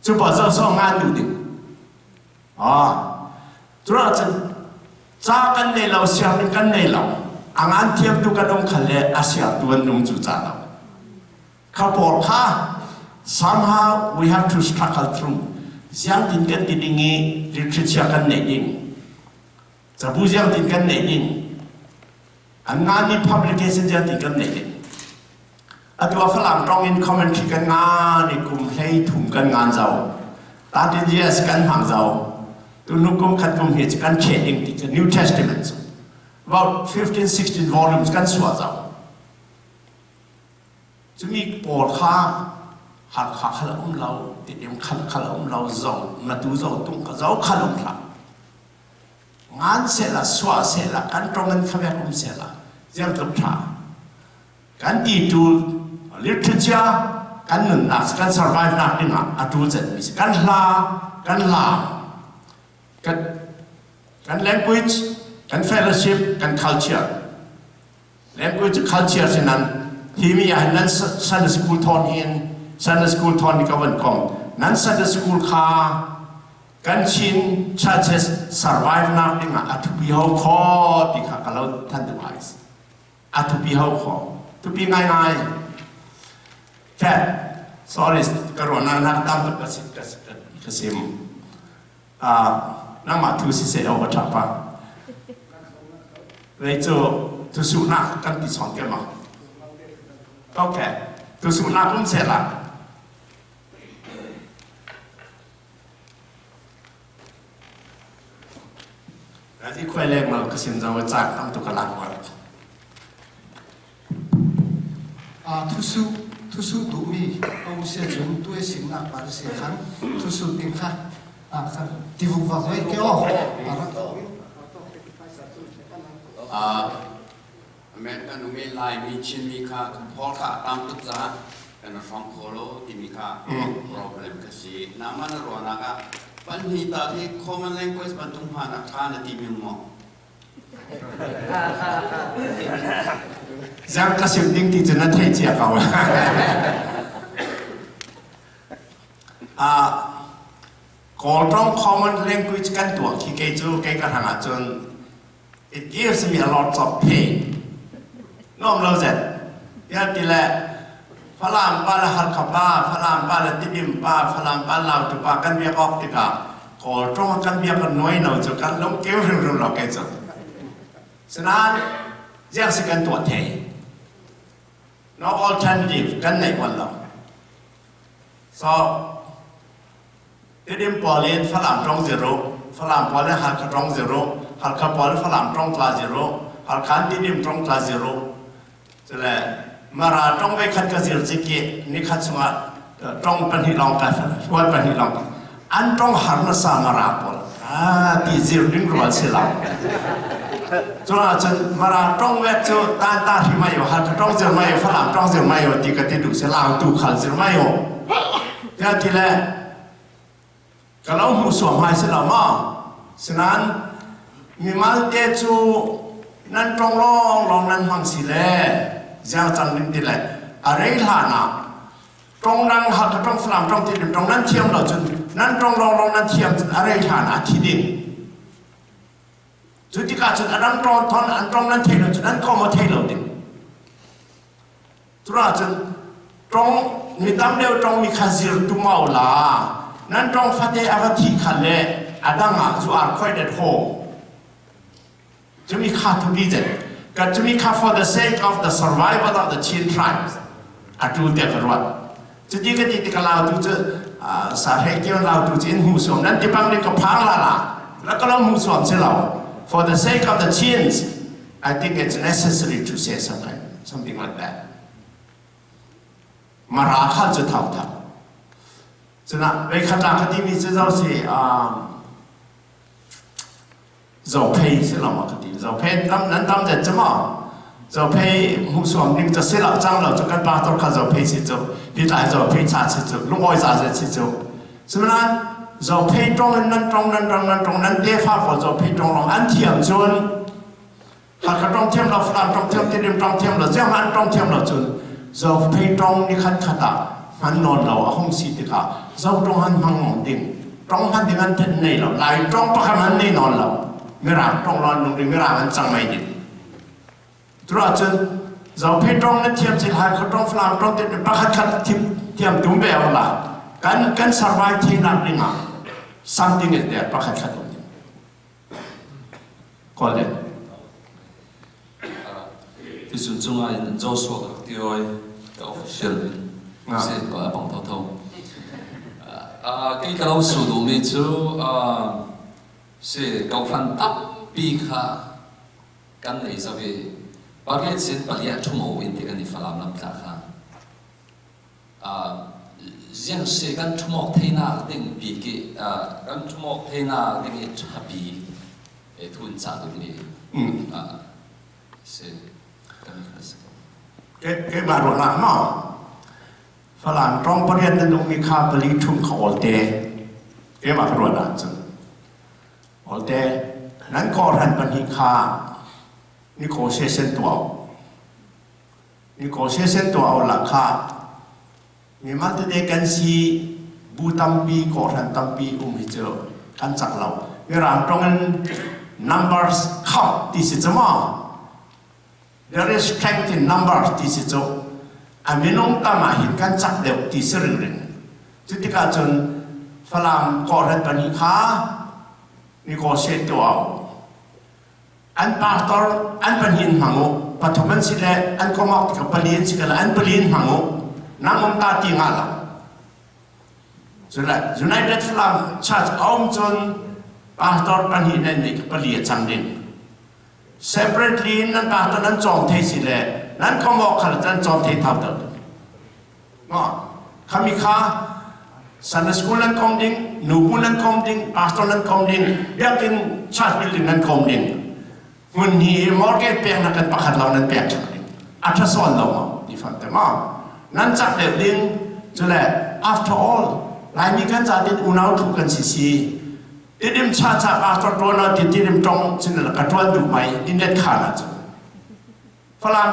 cu pa zo so ngan du ding ah cura cun ca kan nei lo siar ding kan nei lo a ngan thiam tu kan um khal le a siar tu an um cu ca lo Kha pawl kha somehow we have to struggle through. Siangtin kan ti ding i literature kan neih ding. Cabu siangtin kan neih ding. An ngami publication siangtin kan neih ding. Atu a Falam tong in commentary kan ngan i kum hlei thum kan ngan zau. Tatin years kan hmang zau. Tunu kum khat kum hi kan che ding ti New Testament. About 15 16 volumes kan suah zau. Cumi pawl kha Hakha khal a um lo, Tidim khal khal a um lo, zo matu zo tung ka zo khal um hlah. Ngan sehla, suah sehla, kan tong in khavek um sehla, ziang tluk tha. Kan ti tu literature kan nunnak kan survive nak ding ah a tu cen mi si. Kan hla, kan la, kan kan language, kan fellowship, kan culture. Language culture si nan hi mi ah nan Sunday school thon hin Sunday school thon ni ka van kong nan Sunday school kha kan Chin churches survive nak ding ah a thupi ho kho ti kha ka lo than tu ai a thupi ho kho thupi ngai ngai ke sorry ka ruah na nak tam tuk ka ka ka sim nangmah thu si seh aw tha pa lei cu tusuhnak kan ti song ke ma okay tusuhnak um se la Rati khuai leng mal ka sim zaw chak tam tu ka lak war Thusu thusu duhmi a um si ahcun tu i simnak pa si khan thusu ding kha kan tivuk vak ve ke aw. American umi Laimi Chinmi kha kan pawl kha a tam tuk caah kan i hrawng kho lo timi kha problem kha si. Nangmah na ruahnak ah panhnih tal hi common language bantuk hman a ṭha na ti mi maw? Zang ka sim ding ti cu na theih cia ko. Kawltawng common language kan tuah khi kei cu kei ka hrang ahcun it gives me a lot of pain. Nuam lo zet. Ya ti le Falam pa le Halkha pa, Falam pa le Tidim pa, Falam pa Lautu pa kan biak awk tikah Kawltawng kan biak kan nuai no cu kan lung keu hrimhrim lo kei cu. Sinain ziang si kan tuah thei. No alternative kan neih wan lo. So Tidim pawl in Falam tong zero, Falam pawl in Halkha tong zero, Halkha pawl in Falam tong tla zero, Halkha in Tidim tong tla zero. Cule Mara tong ve khat ka zir cik i nikhat chungah tong pahnih lawng ka hual pahnih lawng an tong har na sa Mara pawl ah ti zir ding rual si lo. Cuna cun Mara tong ve cu tan ta hri mai yo Halkha tong zir mai yo Falam tong zir mai yo ti ka ti duh si Lau tu khal zir mai yo. Tiah ti le ka lo hmuh suam hai si lo maw? Sinain mimal te cu nan tong lawng lawng nan hmang si le ziang cang ding ti le a rei hlan ah tong dang Hakha tong Falam tong ti tong nan thiam lo cun nan tong lawng lawng nan thiam cun a rei hlan ah thi ding. Cu tikah cun a dang tong thon an tong nan thei lo cun an kom a thei lo ding. Cuahcun ṭong mi tam deuh ṭongmi kha zir tum au la. Nan ṭong fate a va thih khan le a dang ah you are quite at home. Cumi kha to be that. Ka cumi kha for the sake of the survival of the Chin tribes. A tu te ka ruat. Cuti ka ti tik lau tu cu sa hrei kio lau tu cu in hmu suam nan ti bang nih ka phang la la. La ka lo hmu suam si lo. For the sake of the Chins, I think it's necessary to say something, something like that. Mara khal cu thau thak. Cuna veikhat la ka timi cu zo si zophei si lo ma ka ti. Zophei tam nan tam zet cu ma. Zophei hmuh suam ding cu si lo cang lo cu kan pastor kha zophei si cu ti tlai zophei cha si cu lungawi za zet si cu. Similan zophei tong in nan tong nan tong nan tong nan tefa pawl zophei tong long an thiam cun Hakha tong thiam lo Falam tong thiam Tidim tong thiam lo ziang an tong thiam lo cun zophei tong ni khat khat ah hman nawn lo a hung si tikah zo tong han hmang ngong ding tong hman ding an then nei lo lai tong pakhat han nei nawn lo mirang tong lon nung ding mirang an cang mai ding Tura cun zophei tong na thiam cil Hakha tong Falam tong Tidim pakhat khat thiam tum ve la kan kan survive thinak ding ah something is there pakhat khat um ding Kawl le. Tisun cungah in Joshua ka ti oi ka official in si ko a bang tho tho. Kei ka lo su duhmi cu si kohhran tampi kha kan nei zo i pariat sin paliah ṭhumo in ti kan i Falam lam tla kha. Ziang si kan ṭhumawk theinak ding bik i kan ṭhumawk theinak ding i ṭhabi thun ca duhmi si kan si ko. Keimah ruahnak maw? Falam ṭawng pariat nan ummi kha pali ṭhum kha awlte. Keimah ka ruahnak cun. Awlte nan kawhhran pahnih kha negotiation tuah Negotiation tuah awk lah kha mimal tete kan si bu tampi kawhhran tampi um hi cu kan cak lo. Mirang tong in numbers count ti si cu maw? There is strength in numbers ti si cu a minung tam ah hin kan cak deuh ti si ringring. Cu tikah cun Falam kawhhran pahnih kha negotiate tuah awk an pastor an pahnih in hmang u pathum an si le an kongok tikah pali an si kala an pali in hmang u nang um ta ti nga lo cule United Falam Church a um cun pastor pahnih nan nih pali a cang ding separately nan pastor nan cawm thei si le nan kongok khal nan cawm thei thau to ngo khami kha Sunday school nan kom ding, nubu nan kom ding, pastor nan kom ding, biakinn church building nan kom ding. Hmun hi mortgage pek na kan pakhat lo nan pek ṭhan ding. A ṭha sawn lo maw? Ti fam te maw? Nan cak deuh ding cule after all Laimi kan ca tin unau thu kan si si. Tidim cha cha pastor ṭuan ah ti tidim ṭong chin ka ṭuan duh mai inlet khan ah cun. Falam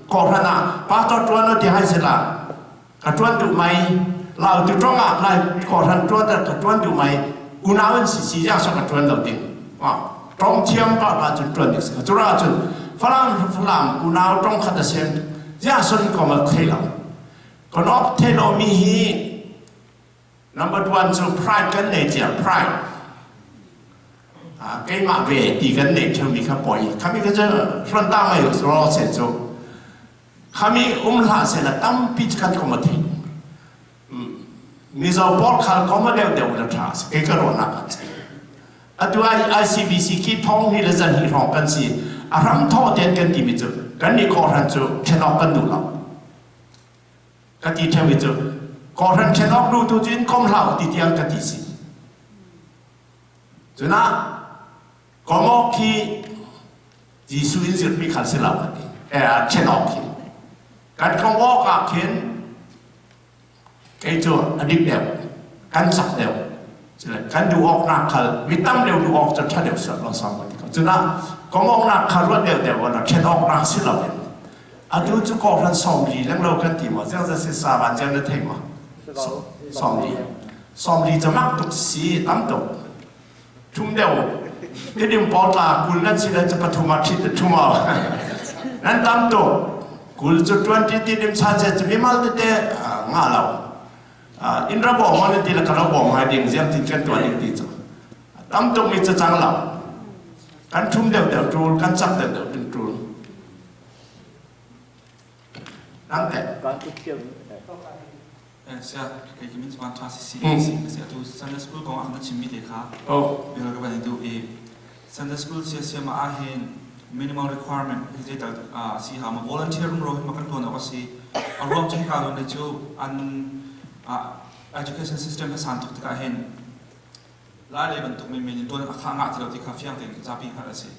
kawhhran ah pastor ṭuan ah ti hai sila ka ṭuan duh mai lau tu ṭong ah lai kawhhran ṭuan ah ka ṭuan duh mai unau in si si ya so ka ṭuan lo ding ṭong thiam pa pa cun ṭuan ding si cura cun Falam Falam unau ṭong khat a sem ya son ko ma thei lo kon op thei lo mi hi Number one cu pride kan nei cia pride. Keimah ve ti kan neih ṭheumi kha poi. Khami kha cu hron ta ngai ro se cu. Khami um hlah se la tampi kan kom a thei. Mizo pawl khal kom a deuh deuh la ṭha si. Kei ka ruahnak ah si. Atu ICBC khi thong hi le zan hi hrawng kan si. A hram thaw ten kan timi cu kan nih kawhhran cu ṭhen awk kan duh lo. Ka ti ṭheo i cu kawhhran ṭhen awk duh tu cu in kom hlah u ti tiang ka ti si. Cunah kom awk khi Jesuh in zirhmi kha si lo ka ti. Ṭhen awk khi. Kan kom awk ah khin kei cu a dik deuh, kan cak deuh. Kan duh awk nak khal mi tam deuh duh awk cu ṭha deuh sual lo sang ka ti ko. Cunah kom awk nak kha ruat deuh deuh ah ṭhen awk nak si lo in Atu cu kawhhran 40 lenglo kan ti maw? Ziang si sa van ziang na thei maw? 40. 40 cu mak tuk si, tam tuk. Thum deuh. Tidim pawl tla 20 nan si nan cu pathum ah ṭhit thum aw. Nan tam tuk. 20 cu 20 tidim chan se cu mimal tete nga lo. In ra bawm maw nan ti le ka lo bawm ngai ding ziang tin kan tuan ding ti cu. Tam tuk mi cu cang lo. Kan thum deuh deuh ṭul, kan cak deuh deuh ding ṭul. Nang teh? Sia kei ki min chuan tha si si si si atu Sunday school kong ah na chimmi te kha bel ka van duh i Sunday school sia sia ma ah hin minimal requirement hi zei tal si ha ma volunteer rum ro hi ma kan tuan awk a si a ruang cu hika zawn le cu an education system hi san tuk tikah hin lai lei bantuk menmen in tuan a kha ngah ti lo ti kha fiang tein zapi hngalh a si.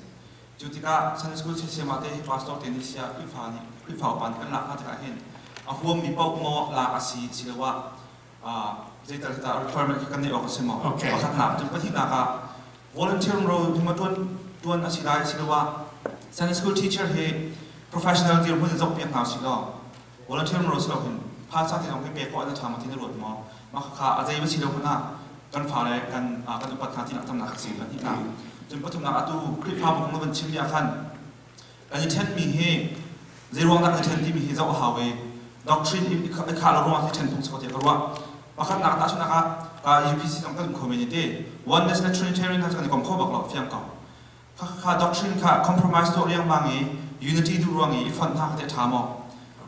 Cu tikah Sunday school siasama te hi pastor te nih sia Khrihfa nih Khrihfa upa nih kan lak hna tikah hin a huammi paoh maw lak a si siloah zeital hi tah requirement khi kan neih awk a si maw? Pakhatnak cun pahnihnak ah volunteer ro hi ma tuan tuan a si lai siloah Sunday school teacher hi professional dirhmun in zohpiak hna usih law volunteer ro si lo hin phaisa te zong hi pek khawh an ṭha maw ti na ruat maw? Mah khakha a zei va si lo hmanh ah kan fale kan kan upat hna tinak tamnak a si pahnihnak. Cun pathumnak atu Khrihfabu kong na van chimmi ah khan kan i ṭhenmi hi zei ruang dah kan i ṭhen timi hi zoh a hau i doctrine i khah lo ruangah hi ṭhen phung si ko tiah ka ruah. Pakhatnak tahchunhnak ah UPC zong kan um kho men i ti oneness le Trinitarian hna cu kan i kom kho bak lo fiang ko. Khakha doctrine kha compromise tuah riangmang i unity duh ruang i i fonh hna kha teh ṭha maw?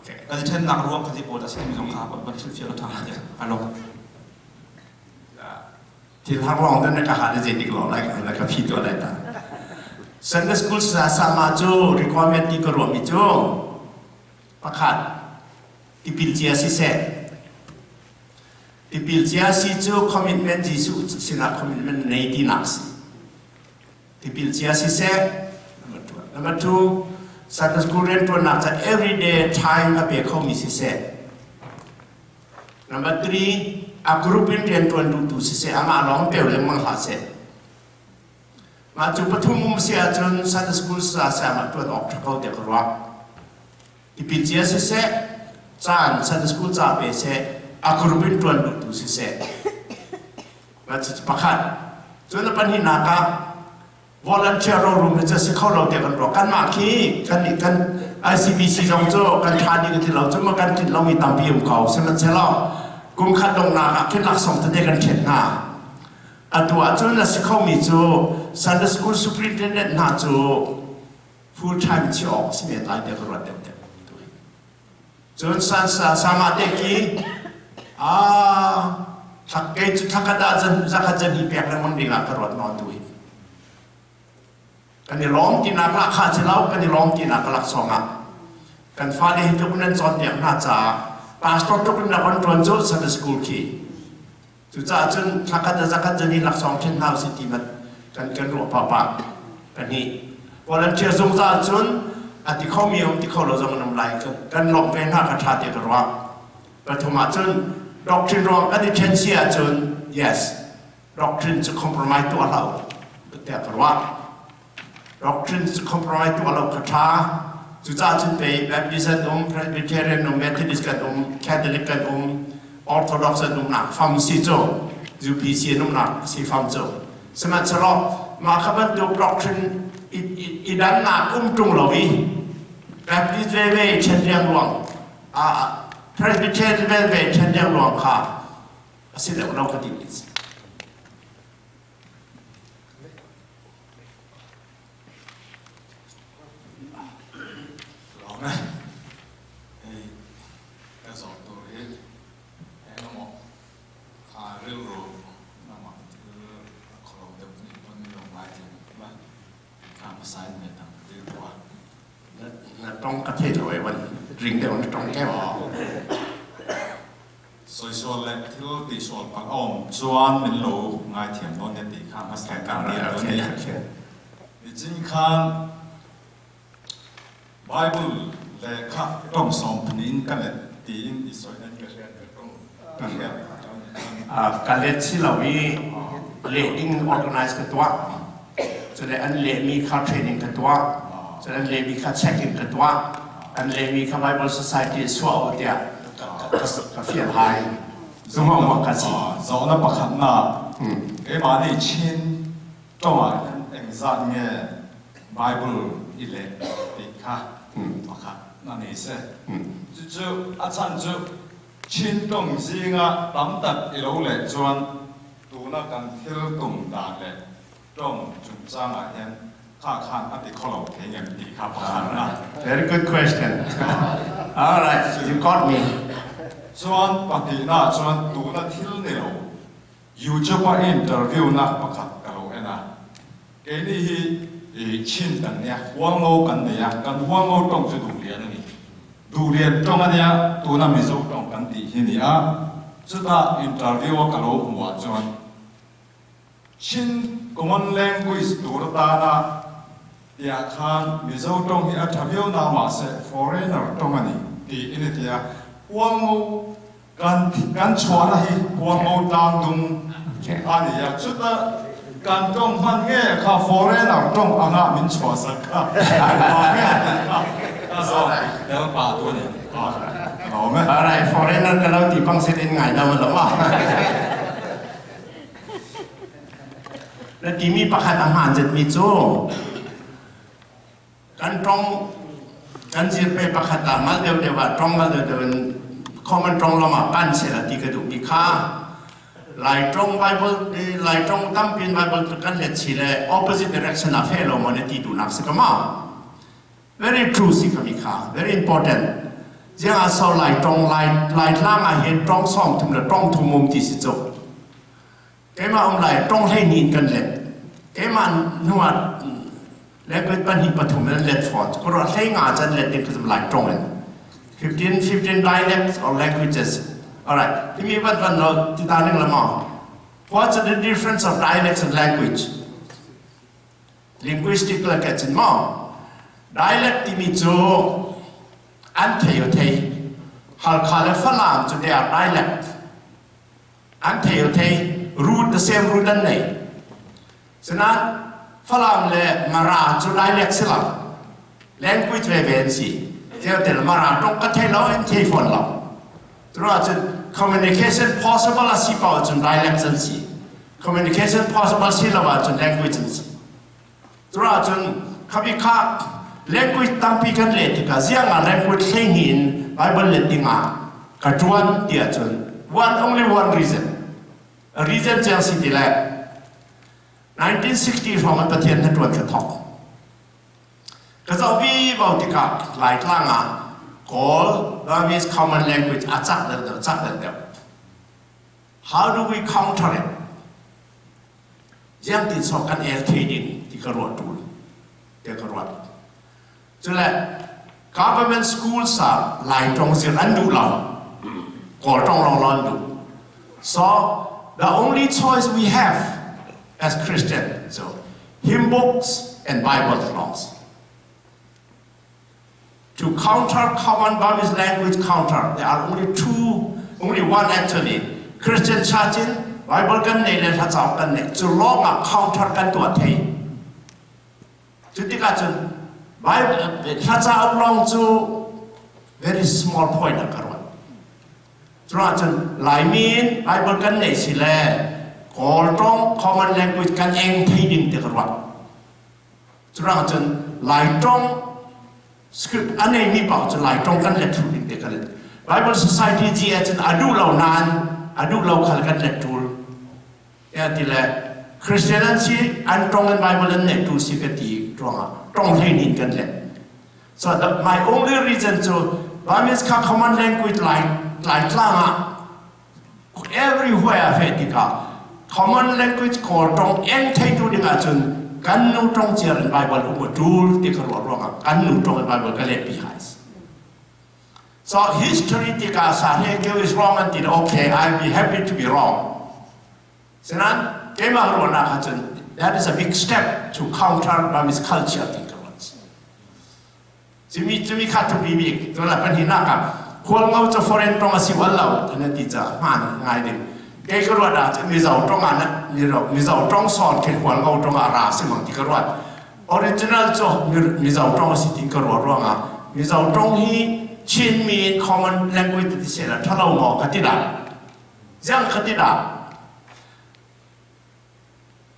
Kan i ṭhennak ruang kha ti pawl dah si timi zong kha van hrilhfiah la ṭha hnga tiah ka lawm. Thil har lawng te na ka hal zei dik lo lai ka ka phi tuah lai ta. Sunday school sa sama cu requirement ti ka ruahmi cu pakhat tipil cia siseh tipil cia si cu commitment Jesuh sinah commitment nei tinak si. Tipil cia siseh, number two. Number two, Sunday school rianṭuannak ca everyday time a pe khomi siseh. Number three, a group in rianṭuan duhtu siseh, amah lawng peu lengmang hlah seh. Mah cu pathum um si ahcun Sunday school sa siangah ṭuan awk ṭha ko tiah ka ruah. Tipil cia siseh, caan Sunday school ca pe seh, a group in ṭuan duhtu siseh. Pakhat. Cun a pahnihnak ah volunteer rorum hi cu si kho lo tiah kan ruah. Kanmah khi kan kan ICBC zong cu kan ṭha dih ka ti lo cu ma kan tlinh lomi tampi um ko. Sihmanhsehlaw kum khat donghnak ah khin laksawng tete kan ṭhen hna. Atu ahcun a si khomi cu Sunday School Superintendent hna cu full time chiah awk si men lai tiah ka ruat deuh deuh. Cun sama te khi kei cu thlakhat ah zakhat zan hi pek lengmang ding ah ka ruat nawn tu hi. Kan i lawm tinak lah kha ci lo, kan i lawm tinak ka laksawng ah. Kan fale hi tluk nan cawnpiak hna caah pastor tluk in rak on ṭuan cu Sunday school khi. Cucaah cun thlakhat ah zakhat zan hi laksawng ṭhen hna usih ti man kan kan ruah papa. Pahnih. Volunteer zungzal cun a ti kho mi um ti kho lo zong an um lai. Kan lawmh ve hna kha ṭha te ka ruah. Pathum ahcun doctrine ruang kan i ṭhen si ahcun yes, doctrine cu compromise tuah hlah u tiah ka ruah. Doctrine cu compromise tuah lo kha ṭha. Cucaah cun pei Baptist an um, Presbyterian um, Methodist kan um, Catholic kan um, Orthodox an umnak fam si cu, UPC an umnak si fam cu. Sihmanhsehlaw mah kha bantuk doctrine i dannak um ṭung lo i Baptist veve ṭhen riangruang, Presbyterian veve ṭhen riangruang kha a si deuh lo ka ti mi si. Lawm e. Hei ka zawt tur hi engemaw kha rilru lamah thil a khawlo deuh nih pawn min lo ngai thin ma kha hmasa in me dang ka til tuah. Na tong ka thei lo e wan ring deuh na tong keu. Soisual le thil tihsual palh a um chuan min lo ngaithiam nawn ne ti kha hmasa kan dil tu ni. Nichin khan Bible le kha tong sawm phun in ka let tiin i soi nan ka hriat ka tong ka hriat. Ka let si lo i leh ding organize ka tuah. Cule an lehmi kha training ka tuah. Cun an lehmi kha check in ka tuah. An lehmi kha Bible Society suah u tiah ka fial hai. Zumawmawk ka si. Zawhna pakhat na keimah nih Chin ṭong ah hin engzat nge Bible i leh ti kha pakhat na nei si. Cucu a chan cu Chin ṭong zingah tam tak i lo leh chuan tuna kan thil tum dan le ṭong chungchang ah hin kha khan a ti kho lo thei ngem ti kha pakhat na. Very good question. All right, you caught me. Chuan pahnihna chuan tuna thil ni lo YouTube a interview na pakhat ka lo en a. Keini hi i Chin kan nia, Hualngo kan nei a, kan Hualngo tawng chu Duhlian a ni. Duhlian tawng a nia, tuna Mizo tawng kan tih hi ni a. Chutah interview a ka lo hmuh ah chuan Chin common language tur atana tiah khan Mizo tawng hi a tha viau na mahse foreigner tawng a ni tiin a ti a. Hualngo kan kan chhuahna hi Hualngo tlangdung a ni a, chuta kan tawng hman nge kha foreigner tawng anga min chhuahsak kha engvang nge tih kha ka zawt tel pah tu a ni. Lawm e. Alright, foreigner ka lo ti pang sin in ngai dam a lo ma. Na timi pakhat a hmaan zetmi cu kan ṭong kan zirpe pakhat ah mal deuhdeuh ah ṭong mal deuhdeuh in common ṭong lawngah pan sehla ti ka duhmi kha Lai ṭong Bible Lai ṭong tampi in Bible kan let chi le opposite direction ah fe lo maw na ti duhnak si ka ma? Very true si kha mi kha very important. Ziang ah so lai tong lai lai tlang ah hin tong sawm thum le tong thum um ti si cu. Keimah um lai tong hlei ni in kan let. Keimah hnu ah language pahnih pathum in let fawn. Ko ro hlei nga chan let ding khazum lai tong in. 15 15 dialects or languages. Alright. Timi van van lo ti ta ning lama. What's the difference of dialects and language? Linguistic le ka cin maw? Dialect timi cu an thei o thei. Halkha le Falam cu they are dialect. An thei o thei. Root the same root an nei. Sinain Falam le Mara cu dialect si lo. Language veve an si. Tel Mara tong ka thei lo in thei fawn lo. Curuah cun communication possible a si paoh cun dialect an si. Communication possible si lo ahcun language an si. Curuah cun khabi kha language tampi kan leh tikah ziang ah language hleihnih in Bible let dingah ka ṭuan ti ahcun one only one reason. A reason chiang si ti le 1960 hrawng in Pathian na ṭuan ka thawk. Ka zoh vi vo tikah Laitlang ah Kawl Burmese common language a cak deuh deuh cak deuh deuh. How do we counter it? Ziang tin sok kan el thei ding ti ka ruah tul te ka ruat. Cule government schools ah Lai tong zir an duh lo. Kawl tong long lon duh. So the only choice we have as Christian so hymn books. and Bible laws. To counter common Burmese language counter, there are only two, only one actually. Christian Church in Bible kan nei le hla kan nei. Cu lawng ah counter kan tuah thei. Cu tikah cun Bible hla cauk lawng cu very small point ah ka ruat. Cuah cun Laimi in Bible kan nei si le Kawl tong common language kan eng thei ding ti ka ruat. Cuah cun Lai tong script a neimi paoh cu Lai tong kan let thlu ding ti ka let. Bible Society GA cun a duh lo nain a duh lo khal kan let tul. Ya ti le Christian an si an tong in Bible an nei tu si ka ti ruangah tong hlei nin kan let. So the, my only reason cu Burmese kha common language lai lai tlang ah everywhere fe tikah common language kawl tong en thei tu ding ahcun kan nu tong chiar in Bible um a tul ti ka ruah ruangah kan nu tong in Bible ka let pi hai. So history tikah sa he keu is wrong an ti okay I'll be happy to be wrong. Sinan keimah ruahnak ahcun that is a big step to counter Burmese culture ti ka ruat. Cumi cumi kha thupi bik tuna pahnihnak ah khual ngo cu foreign tong a si wal lo an ti ca hmaan ngai ding. Kei ka ruat ah Mizo tong ah Mizo tong sawn khi khual ngo tong ah ra si mang ti ka ruat. Original cu Mizo tong a si ti ka ruah ruangah Mizo tong hi Chinmi in common language ti se la thalo maw ka ti dah. Ziang ka ti dah.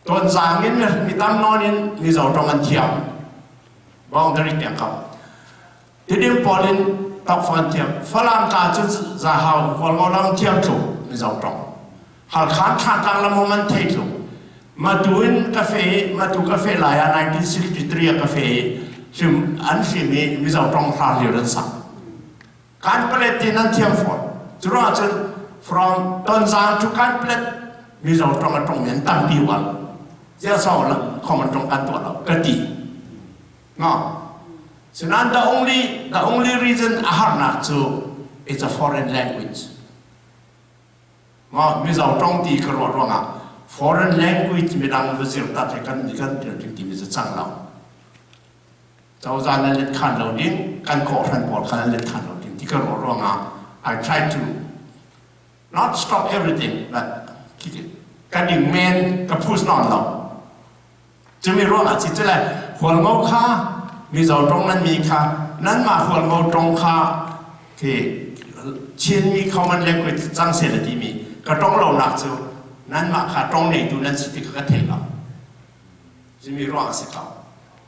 Tonzang in mi tam nawn in Mizo tong an thiam. Boundary tiang kam. Tidim pawl in tokfang an thiam. Falam ta cu Zahau Kawlngo lam thiam tlu Mizo tong. Halkhan Thantlang lam man thei tlu. Matu in ka fe matu ka fe lai ah 1963 ah ka fe hrim an hrim i Mizo tong hra liu an sak. Kan palet tin an thiam fawn. Cu ruangah cun from Tonzang to Kanpetlet Mizo tong a tong mi an tampi wal. Zia sau la common tong kan tuah lo ka ti. No. Sinan the only reason a harnak cu it's a foreign language. Ma Mizo tong ti ka ruah ruangah foreign language midang va zir ta the kan kan ti mi cang lo. Cozah nan let khan lo ding, kan kawhhran pawl kha nan let khan lo ding ti ka ruah ruangah I try to not stop everything but kan ing men ka push non lo. Cumi ruangah ci cule hualngo kha Mizo tong nan mi kha nanmah hualngo tong kha khi Chinmi common language cang se la timi ka tong lo nak cu nanmah kha tong neitu nan si ti kha ka thei lo. Cumi ruang si ko.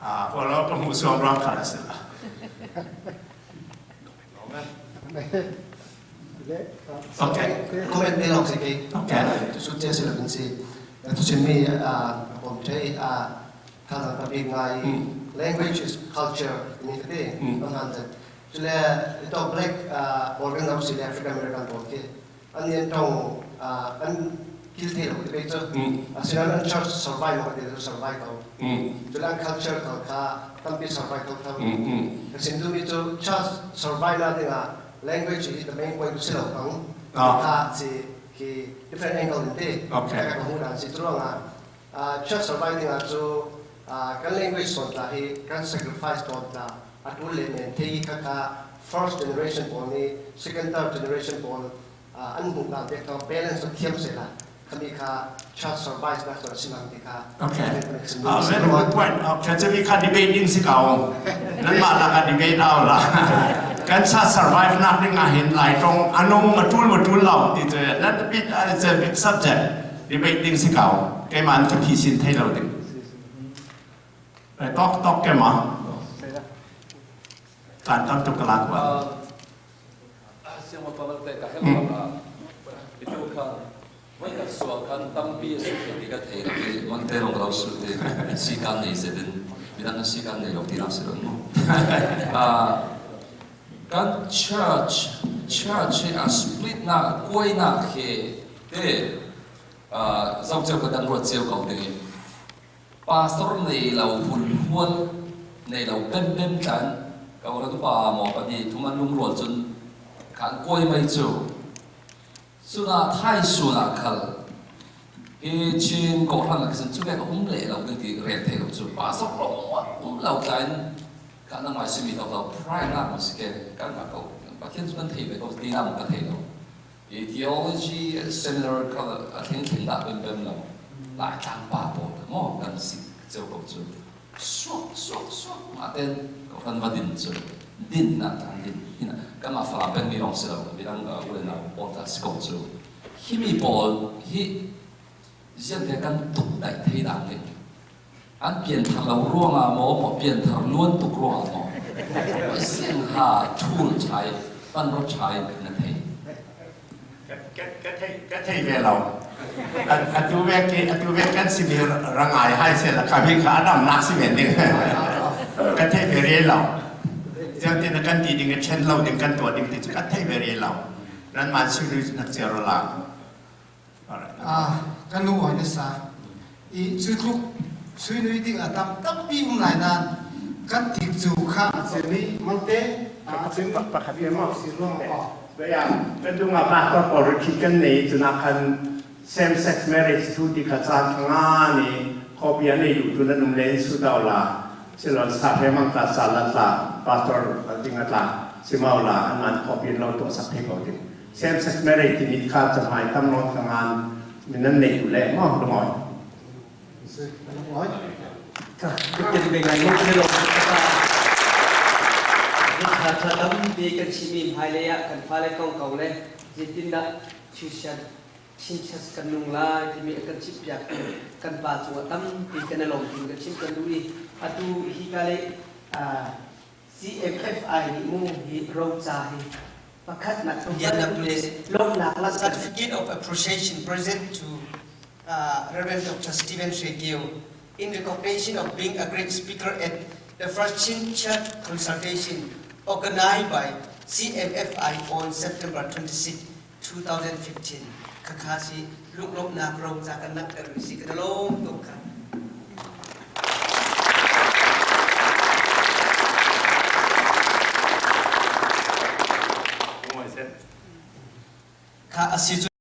Ah, hualngo ka hmuh suam ruang kha si la. Okay. Comment me lawng si ke. Okay. Tu che si la kan si. Tu chim mi a pom the a thang ta big ngai language is culture ni ka te ang han te. Chule ito black organ of si African American pawl ke an yen tong an kil the lo te pe chu. Asinan an church survive ko te survive ko. Chule an culture ko kha tampi survive ko tho. Sin tu mi chu church survive na dinga language is the main point si lo kang kha si ki different angle in te ka hu dan si chuanga church survive dinga chu kan language son ta hi kan sacrifice ton ta atul le men thei kha kha first generation pawl ni second third generation pawl an hmu dan te ka balance thiam se la khami kha church survive na so sinang ti kha. Okay. Very good point. Okay, จะมี kha debating si kao. Nan ma la ka debate ao la. Kan sa survive nak ding ah hin lai tong anong matul matul lo ti che that bit it's a big subject debating si kao. Ke man ka phi sin thei lo ding. Ai tok tok ke ma. Kan tam tuk kalak wa. Siang ma pawal te ka hel itu kha voi kan sual kan tampi a su ti ka thei ti man te rong lo su ti si kan nei se din midang si kan nei lo ti na se lo no kan church a split na kuai na khe te zau cheu ka dan ruat cheu ko ding pastor nei lo hun hual nei lo pem pem tlan ka ora tu pa mo pa ni thuman lung rual chun kan koi mai chu suna thai suna khal Hi Chin kawhhran ah khin cu vek a um le lo kan ti rel thei lo cu pa sok lo um lo tlain ka na ngai simi to lo pride na mo si ke kan ma ko Pathian cu kan thei ve ko ti na mo ka thei lo. I theology seminar ka a thleng thleng dah bem bem lo lai tlang pa pawl mo kan si ceu ko cu suak suak suak ma ten kawhhran va din cu din na tan din hina kan ma fala peng mi lawng si lo midang u le nau pawl ta si ko cu himi pawl hi zian te kan tuk daih thei dang ding an pianthar lo ruangah maw maw pianthar luan tuk ruangah maw siang ha thul chai pan ro chai na thei Ka thei ve lo. Atu ve ke atu ve kan si ve rangai hai se la kha bi kha adam nak si men ding. Ka thei ve re lo. Ziang tin kan ti ding chen lo ding kan tuah ding ti chu ka thei ve re lo. Nan man si ru nak che ro la. Ah, kan lung oi na sa. I cu tluk sui nui ding a tam tampi um lai nan kan tik cu kha a cemi mangte a cemi Pakhat ve mo. si ruang ah Baya kan dunga pastor pawl retreat kan nei cuna khan same sex marriage thu ti kha caan nga ni copy an nei duh tu nan um len su daw la silon sa he mang ta sa la tla pastor ding a tla simau la an man copy lo to sak the ko ding same sex marriage ti mi kha chamai tam non ka ngan min nan nei duh le mo lungoi Lungoi. Tha tampi kan chimi hmailei ah kan fale kong ko le zeitindah Christian Chinchas kan nung lai timi a kan chimhpiak kan pa cungah tampi kan i lawm tin kan chim kan duh i atu hi ka le CMFI nih mu hi roca hi pakhatnak Indianapolis lawmhnak la Certificate of Appreciation present to Reverend Dr. Stephen Hre in recognition of being a great speaker at the first Chin Church consultation organized by CMFI on September 26, 2015. Khakha si lunglawmhnak ro ca kan langhter mi si ka lawm tuk kha. Kha a si cu.